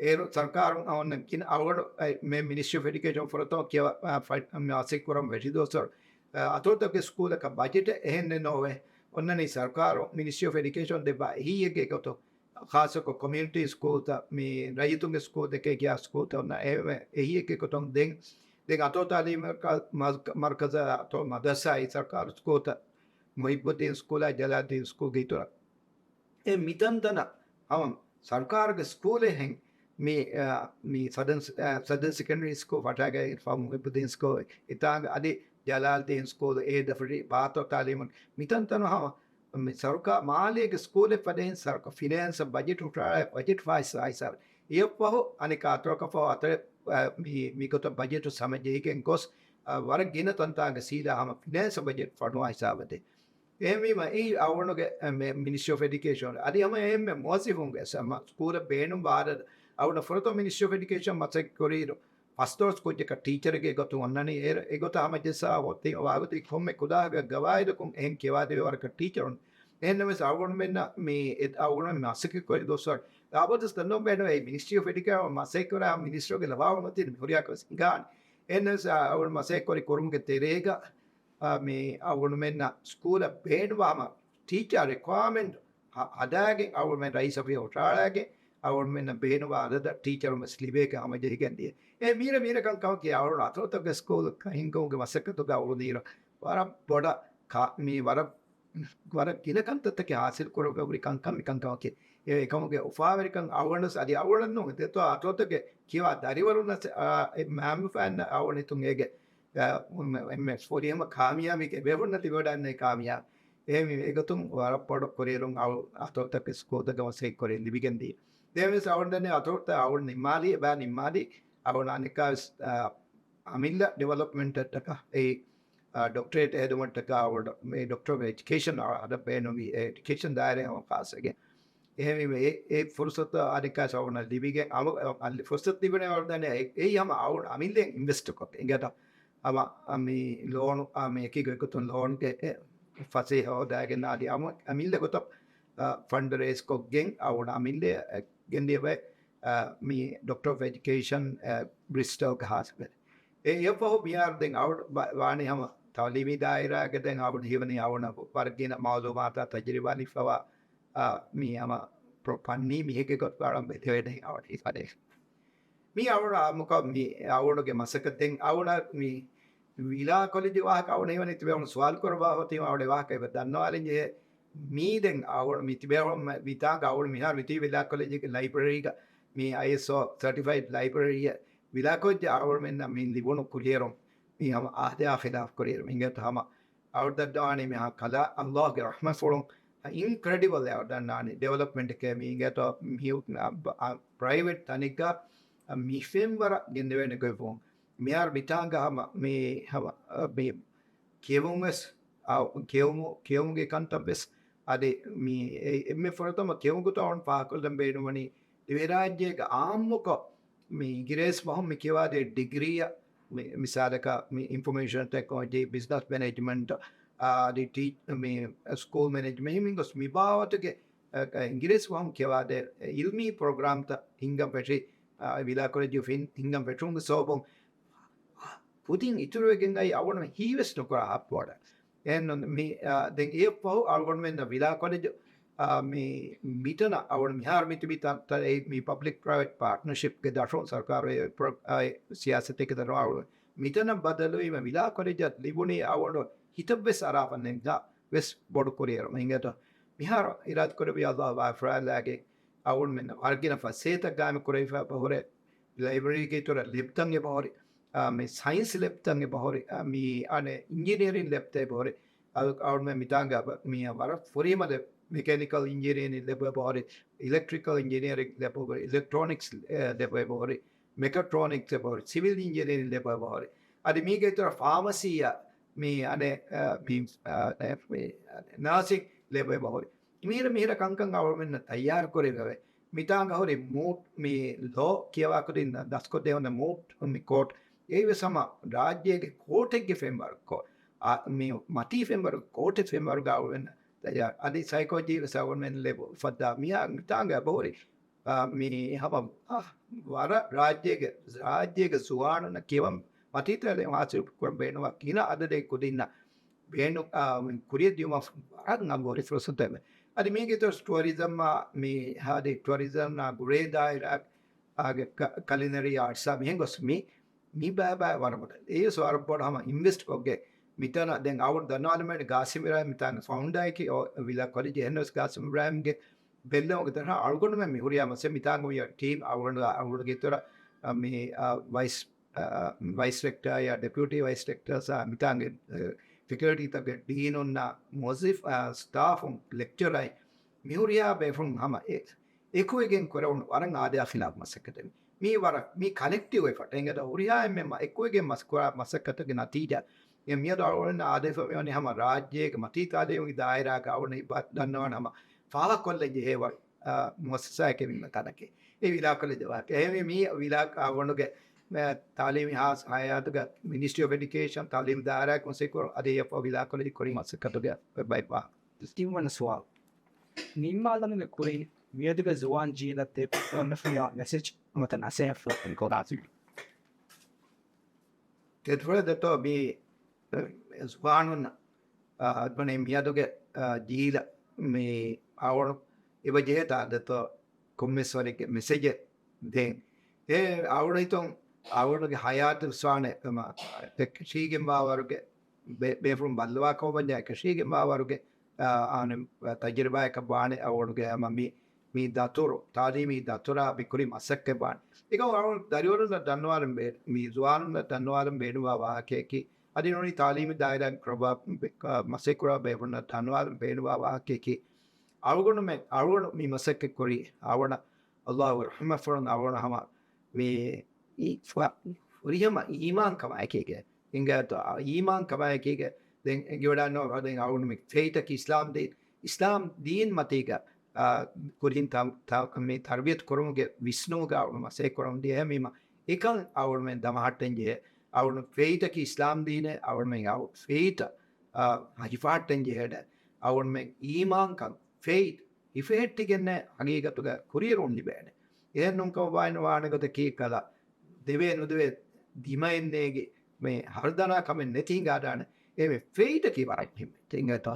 އޭރު ސަރުކާރުން އަ، އޮންނަ ގިނަ އަޅުގަނޑު، އަ، މޭ މިނިސްޓްރީ އޮފް އެޑިއުކޭޝަން ފުރަތަމަ ކިޔަވާ، އަ، ފަ-، މަސައްކަތް ކުރަން ވެށި ދުވަސްވަރު، އަ، އަތޮޅުތަކުގެ ސްކޫލަކަށް ބަޖެޓެއް އެހެންނެއް ނޯވޭ. އޮންނަނީ ސަރުކާރުން މިނިސްޓްރީ އޮފް އެޑިއުކޭޝަން ދެއްވާ އެހީއެއްގެ ގޮތުން، ޚާއްޞަކޮށް ކޮމިއުނިޓީ ސްކޫލްތައް، މި ރައްޔިތުންގެ ސްކޫލްތަކެއް ކިޔާ ސްކޫލްތައް އޮންނަ އެ-، އެހީއެއްގެ ގޮތުން ދެން، ދެން އަތޮޅު ތާލީމު މަރްކަ-، މަރް-، މަރްކަޒާ އަތޮޅު މަދްރަސާއި ސަރުކާރު ސްކޫލްތައް، މުހިއްބުއްދީން ސްކޫލާ ޖަލާލްދީން ސްކޫލްގެ އިތުރަށް. އެ މިތަންތަނަށް ހަމަ ސަރުކާރުގެ ސްކޫލެއްހެން މި، އާ، މި ސަދަން، އާ، ސަދަން ސެކަންޑަރީ ސްކޫލް ފަށާގަތް އިރުފާ މުހިއްބުއްދީން ސްކޫލް އެތާނގަ އަދި ޖަލާލްދީން ސްކޫލް އޭ ދަފުރި ބާތޮ ތާލީމު މިތަންތަނު ހަމަ މި ސަރުކާ މާލޭގެ ސްކޫލެއް ފަދައިން ސަރުކާ ފިނޭންސް ބަޖެޓް ހުށަހަޅާ ބަޖެޓް ފާއިސާ ހިސާބު. އެއަށްފަހު އަނެކާ އަތޮޅަކަށްފަހު އަތޮޅެއް، އަ، މި، މިގޮތަށް ބަޖެޓު ސަމަޖެހިގެން ގޮސް، އަ، ވަރަށް ގިނަ ތަންތާނގެ ސީދާ ހަމަ ފިނޭންސް ބަޖެޓް ފަނުވާ ހިސާބަށް ދޭ. އެހެންވީމަ، އެއީ އަޅުގަނޑުގެ، އެ، މި، މިނިސްޓްރީ އޮފް އެޑިއުކޭޝަން އަދި ހަމަ އެހެންމެ މުވައްޒަފުންގެ ސަ-، މަ-، ސްކޫލަށް ބޭނުން ވާ އަދަދު އަޅުގަނޑަށް ފުރަތަމަ މިނިސްޓްރީ އޮފް އެޑިއުކޭޝަން މަސައްކަތް ކުރިއިރު، ފަސްދޮޅަސް ކުއްޖަކަށް ޓީޗަރެއްގެ ގޮތުން އޮންނަނީ. އޭރު އެގޮތަށް ހަމަޖައްސާ އޮތީ ވާގޮތީ ކޮންމެ ކުލާހެއްގަ ގަވާއިދަކުން އެހެން ކިޔަވާދެވޭ ވަރަކަށް ޓީޗަރުން. އެހެންނަމަވެސް އަޅުގަނޑުމެންނަށް މި އެ-، އަޅުގަނޑުމެން މަސައްކަތް ކުރި ދުވަސްވަރު އާބަދުސް ދަންނަވަން ބޭނުން އެ މިނިސްޓްރީ އޮފް އެޑިއުކޭޝަން މަސައްކަތް ކުރާ މިނިސްޓަރުގެ ލަވާ އޮންނަތީ މި ހުރިހާ ކަމެއް ހިނގާނެ. އެހެންނަމަވެސް އަޅުގަނޑު މަސައްކަތް ކުރި ކުރުމުގެ ތެރޭގަ، އާ، މި އަޅުގަނޑުމެންނަށް ސްކޫލަށް ބޭނުންވާ ހަމަ ޓީޗާ ރިކްވަޔަރމަންޓް ހަ-، ހަދާގެން އަޅުގަނޑުމެން ރައީސް އޮފީހަށް ހުށަހަޅާގެން އަޅުގަނޑުމެންނަށް ބޭނުންވާ އަދަދަށް ޓީޗަރުން ވެސް ލިބޭގެން ހަމަޖެހިގެން ދިޔަ. އެ މީރަ މީރަ ކަންކަމަކީ އަޅުގަނޑު އަތޮޅުތަކުގެ ސްކޫލް ހިންގުމުގެ މަސައްކަތުގަ އުޅުނީރު ވަރަށް ބޮޑަށް ކާ-، މީ ވަރަށް، ވަރަށް ގިނަ ކަންތައްތަކެއް ހާސިލް ކުރަން ހުރި ކަންކަން މި ކަންކަމަކީ. އެ އެކަމުގެ އުފާވެރިކަން އަޅުގަނޑު ވެސް އަދި އަޅުގަނޑު ނޫން ދެތޯ އަތޮޅުތަކުގެ ކިޔާ ދަރިވަރުން ވެސް، އާ، އެ މައިންބަފައިންނަށް އަޅުގަނޑު ހިތުން އޭގެ އެންމެ ފުރިހަމަ ކާމިޔާބީގެ ބޭފުޅުންނަށް ތިބެވަޑައިގެންނެވި ކާމިޔާބީ. އެހެންވީމަ އެގޮތުން ވަރަށް ބޮޑު ކުރިއެރުން އަޅު އަތޮޅުތަކުގެ ސްކޫލްތަކަށް މަސައްކަތް ކުރި ލިބިގެންދިޔަ. ދެންވެސް އަޅުގަނޑު ދެންނެވި އަތޮޅުތައް އަޅުގަނޑު ނިންމާލީ، އެބަ ނިންމާލީ އަޅުގަނޑު އަނެއްކާވެސް، އާ، އަމިއްލަ ޑިވެލޮޕްމަންޓަށްޓަކާ އެ، އާ، ޑޮކްޓަރޭޓް ހެދުމަށްޓަކާ އަޅުގަނޑު މި ޑޮކްޓަރ އޮފް އެޖުކޭޝަން އަދަށް ބޭނުންވީ އެ އެޑިއުކޭޝަން ދާއިރާ ހަމަ ޚާއްޞަވެގެން. އެހެންވީމަ އެ، އެ ފުރުސަތު އަނެއްކާވެސް އަޅުގަނޑަށް ލިބިގެން އަމު-، އަ-، ފުރުސަތު ލިބުނީ އަޅުގަނޑަށް އެ-، އެއީ ހަމަ އަޅުގަނޑު އަމިއްލައިން އިންވެސްޓް ކޮށްގެން އިނގޭތޯ. ހަމަ މި ލޯނު، އާ، މި އެކި ގޮތްގޮތުން ލޯނުގެ އެ ފަސޭހަ ހޯދާގެން އަދި އަމު-، އަމިއްލަ ގޮތަށް، އާ، ފަންޑް ރޭސް ކޮށްގެން އަޅުގަނޑު އަމިއްލަ ގެންދިޔަ ބައެއް، އާ، މި ޑޮކްޓަރ އޮފް އެޖުކޭޝަން، އާ، ބްރިސްޓަލްގެ ހާސްވެ. އެ އެއަށްފަހު މިހާރު ދެން އަޅުގަނޑު ވާ-، ވާނީ ހަމަ ތައުލީމީ ދާއިރާގަ ދެން އަޅުގަނޑު ހީވަނީ އަޅުގަނޑަށް ވަރަށް ގިނަ މައުލޫމާތާ ތަޖުރިބާ ލިބިފަވާ، އާ، މި ހަމަ ޕްރޮ-، ފަންނީ މީހެއްގެ ގޮތުގަ އަޅުގަނޑު ބެލެވޭނެ އަޅުގަނޑު ހިތަށް. މީ އަޅުގަނޑު އާއްމުކޮށް މި އަޅުގަނޑުގެ މަސައްކަތް ދެން އަޅުގަނޑަށް މި ވިލާ ކޮލެޖު ވާހަކަ އަޅުގަނޑު ހީވަނީ ތިބޭފުޅުން ސުވާލު ކުރައްވާ ހޮތީ އަޅުގަނޑު ވާހަކަ އެބަ ދަންނަވާލަން ޖެހޭ. މީ ދެން އަޅުގަނޑު މި ތިބޭފުޅުން މިތާގަ އަޅުގަނޑު މިހާރު މިތިބީ ވިލާ ކޮލެޖުގެ ލައިބްރަރީގަ މި އައިއެސްއޯ ސަރޓިފައިޑް ލައިބްރަރީއެއް ވިލާ ކޮލެޖަށް އަޅުގަނޑުމެންނަށް މި ލިބުނު ކުރިއެރުން މި ހަމަ އާދަޔާ ޚިލާފް ކުރިއެރުން އިނގޭތޯ ހަމަ އަޅުގަނޑު ދައްކަވާނީ މިހާ ކަލާ ﷲ ގެ ރަޙްމަތްފުޅުން އިންކްރެޑިބަލް އަޅުގަނޑު ދަންނާނީ ޑިވެލޮޕްމަންޓެކޭ މި އިނގޭތޯ މި، އަ، ޕްރައިވެޓް ތަނެއްގަ މި ފެންވަރަށް ގެންދެވޭނެ ގޮތްފުޅުން. މިހާރު މިތާނގަ ހަމަ މި ހަމަ، އަ، މި ކިޔެވުން ވެސް، އަ، ކިޔެވުމު-، ކިޔެވުމުގެ ކަންތައް ވެސް އަދި މި އެ-، އެންމެ ފުރަތަމަ ކިޔެވުން ގޮތަށް އަޅުގަނޑު ފާހަގަކޮށްލަން ބޭނުންވަނީ ދިވެހިރާއްޖޭގަ އާއްމުކޮށް މި އިނގިރޭސި ބަހުން މި ކިޔަވާދޭ ޑިގްރީއަށް މި-، މިސާލަކަށް މި އިންފޮމޭޝަން ޓެކްނޮލޮޖީ، ބިޒްނަސް މެނޭޖްމަންޓް، އާ، އަދި ޓީ-، މި ސްކޫލް މެނޭޖްމަންޓް ހިމެން ގޮސް މި ބާވަތުގެ، އަ، އިނގިރޭސި ބަހުން ކިޔަވާދޭ އިލްމީ ޕްރޮގްރާމްތައް ހިންގަން ފެށި، އާ، ވިލާ ކޮލެޖު ހިން-، ހިންގަން ފެށުމުގެ ސަބަބުން ފުދިން އިތުރުވެގެން އައި އަޅުގަނޑު ހީވެސް ނުކުރާ ހައްޕަވަޑަ. އެހެން މި، އާ، ދެން އެއަށްފަހު އަޅުގަނޑުމެންނަށް ވިލާ ކޮލެޖު، އާ، މި މިތަނަށް އަޅުގަނޑު މިހާރު މި ތިބި ތަން-، ތަން-، އެ މި ޕަބްލިކް ޕްރައިވެޓް ޕާޓްނަރޝިޕްގެ ދަށުން ސަރުކާރު އެ ޕްރޮ-، އާ، ސިޔާސަތެއްގެ ދަށުން އަޅުގަނޑު މިތަނަށް ބަދަލުވީމަ ވިލާ ކޮލެޖަށް ލިބުނީ އަޅުގަނޑު ހިތަށްވެސް އަރާފަ ނެތް ވެސް ބޮޑު ކުރިއެރުމެއް އިނގޭތޯ. މިހާރު އިރާދަކުރެއްވި ﷲ ވާފަރާލާގެ އަޅުގަނޑުމެންނަށް ވަރަށް ގިނަ ފަސޭހަތައް ގާއިމް ކުރެވިފަ ބަހުރޭ. ލައިބްރަރީގެ އިތުރަށް ލެބްތައް އެބަހުރި، އާ، މި ސައިންސް ލެބްތައް އެބަހުރި، އާ، މި އަނެއް އިންޖިނިއަރިން ލެބްތައް އެބަހުރި. އަޅު-، އަޅުގަނޑުމެން މިތާނގަ މި ވަރަށް ފުރިހަމަ ލެބް، މެކޭނިކަލް އިންޖިނިއަރިން ލެބް އެބަހުރި، އިލެކްޓްރިކަލް އިންޖިނިއަރިން ލެބް އެބަހުރި، އިލެކްޓްރޯނިކްސް، އެ، ލެބް އެބަހުރި، މެކަޓްރޯނިކްސް އެބަހުރި، ސިވިލް އިންޖިނިއަރިން ލެބް އެބަހުރި. އަދި މީގެ އިތުރަށް ފާމަސީއަށް މި އަނެއް، އަ، މި، އަ، ނަ-، މި، އަ، ނާސިން ލެބް އެބަހުރި. މިހިރަ މިހިރަ ކަންކަން އަޅުގަނޑުމެންނަށް ތައްޔާރު ކުރެވޭ. މިތާނގަ ހުރި މޫޓް މި ލޯ ކިޔަވާކުދިން ދަސްކޮށްދެވުނު މޫޓް މި ކޯޓް. އެއީވެސް ހަމަ ރާއްޖޭގެ ކޯޓެއްގެ ފެންވަރު ކޯ-، އާ، މި މަތީ ފެންވަރު ކޯޓެއް ފެންވަރުގަ އަޅުގަނޑުމެން ތައްޔާރު. އަދި ސައިކޮލޮޖީ ވެސް އަޅުގަނޑުމެން ލެބު ފައްދާ މިހާ މިތާނގަ އެބަހުރި، އާ، މި ހަމަ، އާ، ވަރަށް ރާއްޖޭގެ، ރާއްޖޭގެ ޒުވާނުންނަށް ކިޔަވަން މަތީ ތައްޔާރު ހާސިލް ކުރަން ބޭނުންވާ ގިނަ އަދަދެއް ކުދިންނަށް ބޭނު-، އާ، ކުރިއަށް ދިޔުމަށް ވަރަށް އަގުހުރި ފުރުސަތެއް. އަދި މީގެ އިތުރަށް ޓުއަރިޒަމްއާ މި ހާދި ޓުއަރިޒަމްއާ ގުޅޭ ދާއިރާ، އާގެ ކަ-، ކަލިނަރީ އާޓްސްއާ މިހެން ގޮސް މި، މި ބައި ބައި ވަރަށް ބޮޑަށް. އެއީ ވަރަށް ބޮޑަށް ހަމަ އިންވެސްޓް ކޮށްގެ މިތަނަށް ދެން އަޅުގަނޑު ދަންނަވާލަމޭ ގާސިމް އިބްރާހިމް މިތާނގެ ފައުންޑާއެކި އޯ، ވިލާ ކޮލެޖް އެހެންނަމަވެސް ގާސިމް އިބްރާހިމްގެ ބެއްލެވުމުގެ ދަށުން އަޅުގަނޑުމެން މި ހުރިހާ މަސައްކަތް މިތާނގަ މި ޓީމް އަޅުގަނޑު، އަޅުގަނޑުގެ އިތުރަށް، އަ، މި، އަ، ވައިސް އަ، ވައިސް ރެކްޓާއާ ޑެޕިއުޓީ ވައިސް ރެކްޓާސްއާ މިތާނގެ، އަ، ފެކަލްޓީތަކުގެ ޑީނުންނާ މުވައްޒަފް، އާ، ސްޓާފުން، ލެކްޗަރަރުން މި ހުރިހާ ބޭފުޅުން ހަމަ އެ-، އެކުވެގެން ކުރެވުނު ވަރަށް އާދަޔާ ޚިލާފު މަސައްކަތެއް. މީ ވަރަށް މީ ކަލެކްޓިވް އެފަޓް. އެނގޭތޯ ހުރިހާ އެންމެ މަ-، އެކުވެގެން މަސް-، ކުރާ މަސައްކަތުގެ ނަތީޖާ. އެ މިއަދު އަޅުގަނޑު އާދަވެފަ މިވަނީ ހަމަ ރާއްޖޭގެ މަތީ ތާލީމުގެ ދާއިރާގަ އަޅުގަނޑު އެބަ ދަންނަވާނެ ހަމަ ފާހަގަކޮށްލަން ޖެހޭ ވަ-، އާ، މުއައްސަސާއެއް ވީމަ ތަނަކީ. އެ ވިލާކޮށްލަން ޖެހޭ ވާހަކަ. އެހެންވެ މީ ވިލާ އަޅުގަނޑުގެ، އާ، ތާލީމީ ހާ-، ހަޔާތުގަ މިނިސްޓްރީ އޮފް އެޑިއުކޭޝަން ތާލީމު ދާއިރާއަށް ކުންސެކުރު އަދި އެއަށް ވިލާކޮށްލި ކުރި މަސައްކަތުގެ ބައި ވާ. ތިންވަނަ ސުވާލު. ނިންމާލުމުގެ ކުރިން މިއަދުގެ ޒުވާން ޖީލަށް ދެ ފޮންނަފިޔާ މެސެޖް ނުވަތަ ނަސޭހަތް ކޮށްލާތި. ތެދުފުޅެއް ދެތޯ މި ޒުވާނުން، އާ، އަދުވަނީ މިއަދުގެ، އާ، ޖީލަށް މި އަޅުގަނޑު އެބަ ޖެހޭތާ ދެތޯ ކޮންމެސް ވަރެއްގެ މެސެޖެއް ދޭން. އެ އަޅުގަނޑު ހިތުން އަޅުގަނޑުގެ ހަޔާތު ވިސްވާނެ ކަމަށް ކަށީގެންވާ ވަރުގެ ބޭ-، ބޭފުޅުން ބައްލަވާ ކަމަށް ވަންޏާ ކަށީގެންވާ ވަރުގެ، އާ، އާނެ، ތަޖުރިބާއަކަށް ވާނެ އަޅުގަނޑުގެ ހަމަ މި، މި ދަތުރު، ތާލީމީ ދަތުރާ މި ކުރި މަސައްކަތް ވާނެ. އެކަމަކު އަޅުގަނޑު ދަރިވަރުންނަށް ދަންނަވާލަން ބޭ-، މި ޒުވާނުންނަށް ދަންނަވާލަން ބޭނުންވާ ވާހަކަޔަކީ، އަދި ނޫނީ ތާލީމީ ދާއިރާގެ ކުރައްވާ، މަސައްކަތް ކުރާ ބޭފުޅުންނަށް ދަންނަވާލަން ބޭނުންވާ ވާހަކަޔަކީ، އަޅުގަނޑުމެން، އަޅުގަނޑު މި މަސައްކަތް ކުރީ، އަޅުގަނޑަށް އައްލާހު ރަޙްމަތް ފުރަން އަޅުގަނޑަށް ހަމަ މި ފު-، ފުރިހަމަ އީމާން ކަމާއެކީގެ، އިނގޭތޯ، އީމާން ކަމާއެކީގެ، ދެން އެނގިވަޑައިގަންނަވާ ދެން އަޅުގަނޑު މި ފެއިތަކީ އިސްލާމް ދީން، އިސްލާމް ދީން މަތީގަ، އާ، ކުރިން ތަ-، ތަ-، މި ތަރުބިޔަތު ކުރުމުގެ ވިސްނުމުގަ އަޅުގަނޑު މަސައްކަތް ކުރަމުން ދިޔަ އެހެންވީމަ، އެކަން އަޅުގަނޑުމެން ދަމަހައްޓަން ޖެހޭ. އަޅުގަނޑު ފެއިތަކީ އިސްލާމް ދީނޭ، އަޅުގަނޑުމެން އަޅު ފެއިތަ، އާ، ހިފަހައްޓަން ޖެހޭ. އަޅުގަނޑުމެން އީމާންކަން، ފެއިތް، ހިފެހެއްޓިގެންނޭ ހަގީގަތުގަ ކުރިއެރުން ލިބޭނެ. އެހެން ނޫންކަމަށް ވާނެ ވާނެ ގޮތަކީ ކަލަ ދެވޭ ނުދެވޭ ދިމައެއް ނޭގި މި ހަރުދަނާ ކަމެއް ނެތި ހިނގާދާނެ. އެ މި ފެއިތަކީ ވަރަށް މުހިންމު. ތިނގޭތޯ؟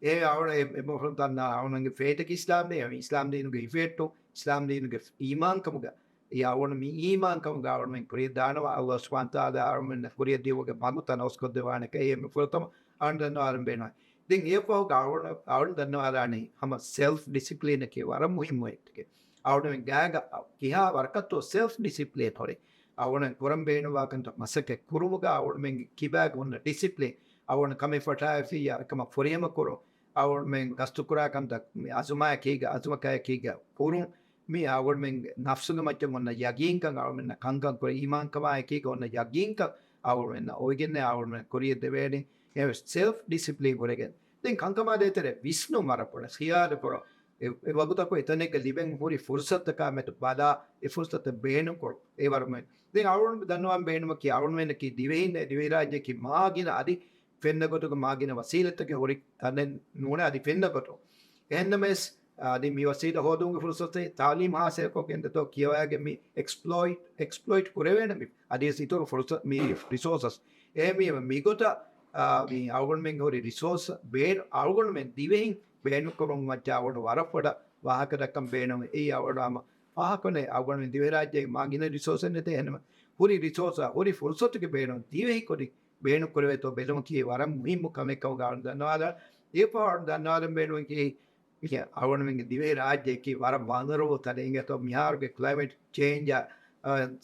އެ އަޅު-، އެ، އެ މުހުން ދަންނަ އަޅުގަނޑުގެ ފެއިތަކީ އިސްލާމް ދީން، އިސްލާމް ދީނުގެ ހިފެހެއްޓުން، އިސްލާމް ދީނުގެ އީމާންކަމުގަ، އެ އަޅުގަނޑު މި އީމާންކަމުގަ އަޅުގަނޑުމެން ކުރިއަށް ދާނަވާ، އައްލާހު ސުބްޙާނަހު ވަތަޢާލާ އަޅުގަނޑުމެންނަށް ކުރިއަށް ދިޔުމުގެ މަގު ތަނަވަސްކޮށްދެވާނެ ކަމަށް އެ މި ފުރަތަމަ އަޅުގަނޑު ދަންނަވާލަން ބޭނުން. ދެން އެއަށްފަހު އަޅު-، އަޅުގަނޑު ދަންނަވާލާނީ ހަމަ ސެލްފް ޑިސިޕްލިނަކީ ވަރަށް މުހިންމު އެއްޗެކޭ. އަޅުގަނޑުމެން ގާގަ ކިހާ ވަރަކަށްތޯ ސެލްފް ޑިސިޕްލިން ހުރި. އަޅުގަނޑު ކުރަން ބޭނުންވާ ކަންތައް މަސައްކަތް ކުރުމުގަ އަޅުގަނޑުމެންގެ ކިބާގަ ހުންނަ ޑިސިޕްލިން، އަޅުގަނޑު ކަމެއް ފަށާފިއްޔާ ކަމަށް ފުރިހަމަ ކުރުން، އަޅުގަނޑުމެން ގަސްތުކުރާ ކަންތައް މި އަޒުމާއެކީގަ، އަޒުމަކާއެކީގަ ކުރުން، މި އަޅުގަނޑުމެން ނަފްސުގެ މައްޗަށް އޮންނަ ޔަގީންކަން، އަޅުގަނޑުމެންނަށް ކަންކަން ކުރެ އީމާންކަމާއެކީގަ އޮންނަ ޔަގީންކަން އަޅުގަނޑުމެންނަށް އޮވެގެން އަޅުގަނޑުމެން ކުރިއަށް ދެވޭނީ. އެ ސެލްފް ޑިސިޕްލިން ކުރެގެން. ދެން ކަންކަމާ ދޭތެރޭ ވިސްނުން ވަރަށް ބޮޑަށް ޚިޔާލު ކުރުން. އެ، އެ ވަގުތަކު އެތަނެއްގަ ލިބެން ހުރި ފުރުސަތަކާ މެދު ބަލާ، އެ ފުރުސަތަށް ބޭނުންކޮށް، އެ ވަރުމެ. ދެން އަޅުގަނޑު ދަންނަވާން ބޭނުމަކީ، އަޅުގަނޑުމެންނަކީ ދިވެހިން، ދިވެހިރާއްޖެއަކީ މާގިނަ އަދި ފެންނަ ގޮތުގަ މާގިނަ ވަސީލަތްތަކެއް ހުރި ތަނެއް ނޫނޭ އަދި ފެންނަ ގޮތުން. އެހެންނަމަވެސް، އަދި މި ވަސީލަ ހޯދުމުގެ ފުރުސަތެއް ތާލީމް ހާސިލްކޮށްގެން ދެތޯ ކިޔަވައިގެން މި އެކްސްޕްލޮއިޓް، އެކްސްޕްލޮއިޓް ކުރެވޭނެ މި އަދިވެސް އިތުރު ފުރުސަ-، މި ރިސޯސަސް. އެހެންވީމަ މިގޮތަށް، އާ، މި އަޅުގަނޑުމެން ހުރި ރިސޯސް ބޭނު-، އަޅުގަނޑުމެން ދިވެހިން ބޭނުންކުރުމަށް އަޅުގަނޑު ވަރަށް ބޮޑަށް ވާހަކަ ދައްކަން ބޭނުން. އެއީ އަޅުގަނޑު ހަމަ ފާހަގަކޮށްލަން އަޅުގަނޑުމެން ދިވެހިރާއްޖޭގެ މާގިނަ ރިސޯސެއް ނެތޭ. އެހެންވެ ހުރި ރިސޯސް، ހުރި ފުރުސަތުގެ ބޭނުން ދިވެހި ކުދިން ބޭނުން ކުރެވޭތޯ ބެލުމަކީ ވަރަށް މުހިންމު ކަމެއް ކަމުގަ އަޅުގަނޑު ދަންނަވާލާ. އެއަށްފަހު އަޅުގަނޑު ދަންނަވާލަން ބޭނުންވަނީ އަޅުގަނޑުމެންގެ ދިވެހިރާއްޖެއަކީ ވަރަށް ވަނަރަބަލް ތަނެއް. އިނގޭތޯ މިހާރުގެ ކްލައިމެޓް ޗޭންޖާ،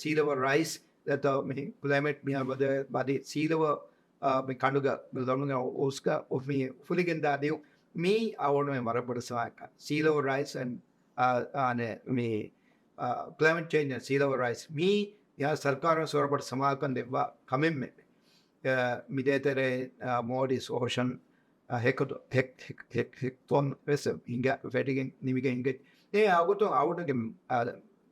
ސީ ލެވަލް ރައިސް، ދެތޯ މި ކްލައިމެޓް މިހާރު ބަދަ-، ބަދި ސީ ލެވަލް، އާ، މި ކަނޑުގަ ލޮނުގަ އުސްގަ އޮ-، މި އުފުލިގެންދާ ދިޔުން މީ އަޅުގަނޑުމެން ވަރަށް ބޮޑު ސަވާލަކަށް. ސީ ލެވަލް ރައިސް އެންޑް، އާ، އާނެ މި، އާ، ކްލައިމެޓް ޗޭންޖް އެންޑް ސީ ލެވަލް ރައިސް މީ މިހާރު ސަރުކާރުން ވަރަށް ބޮޑު ސަމާލުކަން ދެއްވާ ކަމެއްމެ. އާ، މި ދޭތެރޭ، އާ، މޯލްޑިވްސް އޯޝަން، އާ، ހެކުދު-، ހެކް-، ހެކް-، ހެކް-، ހެކްތޮން ވެސް ހިނގާ ފެޑިގެން ނިމިގެން ހިނގައްޖެ. އެ އަގުތު އަޅުގަނޑުގެ، އާ،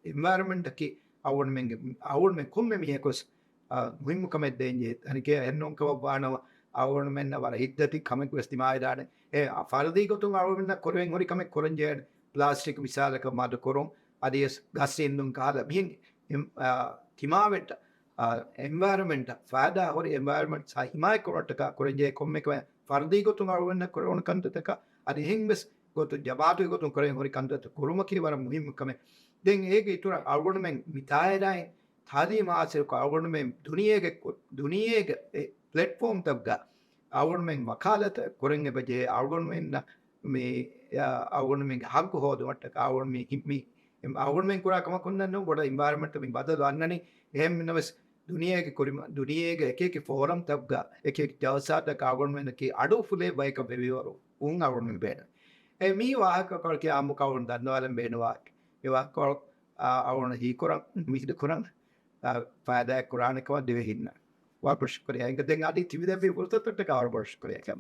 އެންވަޔަރަމެންޓަކީ އަޅުގަނޑުމެންގެ، އަޅުގަނޑުމެން ކޮންމެ މީހަކުވެސް، އާ، މުހިންމު ކަމެއް ދޭންޖެހޭ. އަނެކޭ އެހެންނޫން ކަމަށް ވާނަމަ އަޅުގަނޑުމެންނަށް ވަރަށް ހިތްދަތި ކަމެއް ވެސް ދިމާވެދާނެ. އެ ފަރުދީ ގޮތުން އަޅުގަނޑުމެންނަށް ކުރެވެން ހުރި ކަމެއް ކުރަންޖެހޭ. ޕްލާސްޓިކް މިސާލަކަށް މަދު ކުރުން، އަދިވެސް ގަސް އިންނުން ކަހަލަ މިހެން އެމް-، އާ، ތިމާވެއްޓަށް، އާ، އެންވަޔަރަމެންޓަށް ފައިދާ ހުރި އެންވަޔަރަމެންޓް ހިމާޔަތް ކުރުމަށްޓަކާ ކުރަންޖެހޭ ކޮންމެ ކަމެއް ފަރުދީ ގޮތުން އަޅުގަނޑުމެންނަށް ކުރެވުނު ކަންތައްތަކަށް އަދި އެހެން ވެސް ގޮތުން ޖަމާއަތުގެ ގޮތުން ކުރެވެން ހުރި ކަންތައްތައް ކުރުމަކީ ވަރަށް މުހިންމު ކަމެއް. ދެން އޭގެ އިތުރަށް އަޅުގަނޑުމެން މި ދާއިރާއިން ތާލީމު ހާސިލްކޮށް އަޅުގަނޑުމެން ދުނިޔޭގެ ކު-، ދުނިޔޭގެ އެ ޕްލެޓްފޯމްތަކުގަ އަޅުގަނޑުމެން ވަކާލަތަށް ކުރަން އެބަޖެހޭ އަޅުގަނޑުމެންނަށް މި، އާ، އަޅުގަނޑުމެންގެ ހައްގު ހޯދުމަށްޓަކާ އަޅުގަނޑު މި، މި، އަޅުގަނޑުމެން ކުރާ ކަމަކުންނެއް ނޫން ބޮޑަށް އެންވަޔަރަމެންޓް މި ބަދަލު އަންނަނީ. އެހެން ނަމަވެސް ދުނިޔޭގެ ކުރިމަ ދުނިޔޭގެ އެކި އެކި ފޯރަމްތައްގަ އެކި އެކި ޖަލްސާތަކަށް އަޅުގަނޑުމެންނަކީ އަޑު އުފުލޭ ބަޔަކަށް ވެވިވަރު އުން އަޅުގަނޑުމެން ބޭނުން. އެ މީ ވާހަކަކޮޅަކީ އާއްމުކޮށް ދަންނަވާލަން ބޭނުންވާ މި ވާހަކަކޮޅު އަޅުގަނޑު ހީކުރަން މިހިރު ކުރަން ފައިދާއެއް ކުރާނެ ކަމަށް ދިވެހިންނަށް ވަރަށް ބޮޑަށް ޝުކުރިއްޔާ. އެނގޭ ދެން އަދި ތިބިދެއްވި ފުރުސަތުތަކަށް ވަރަށް ބޮޑަށް ޝުކުރިއްޔާ.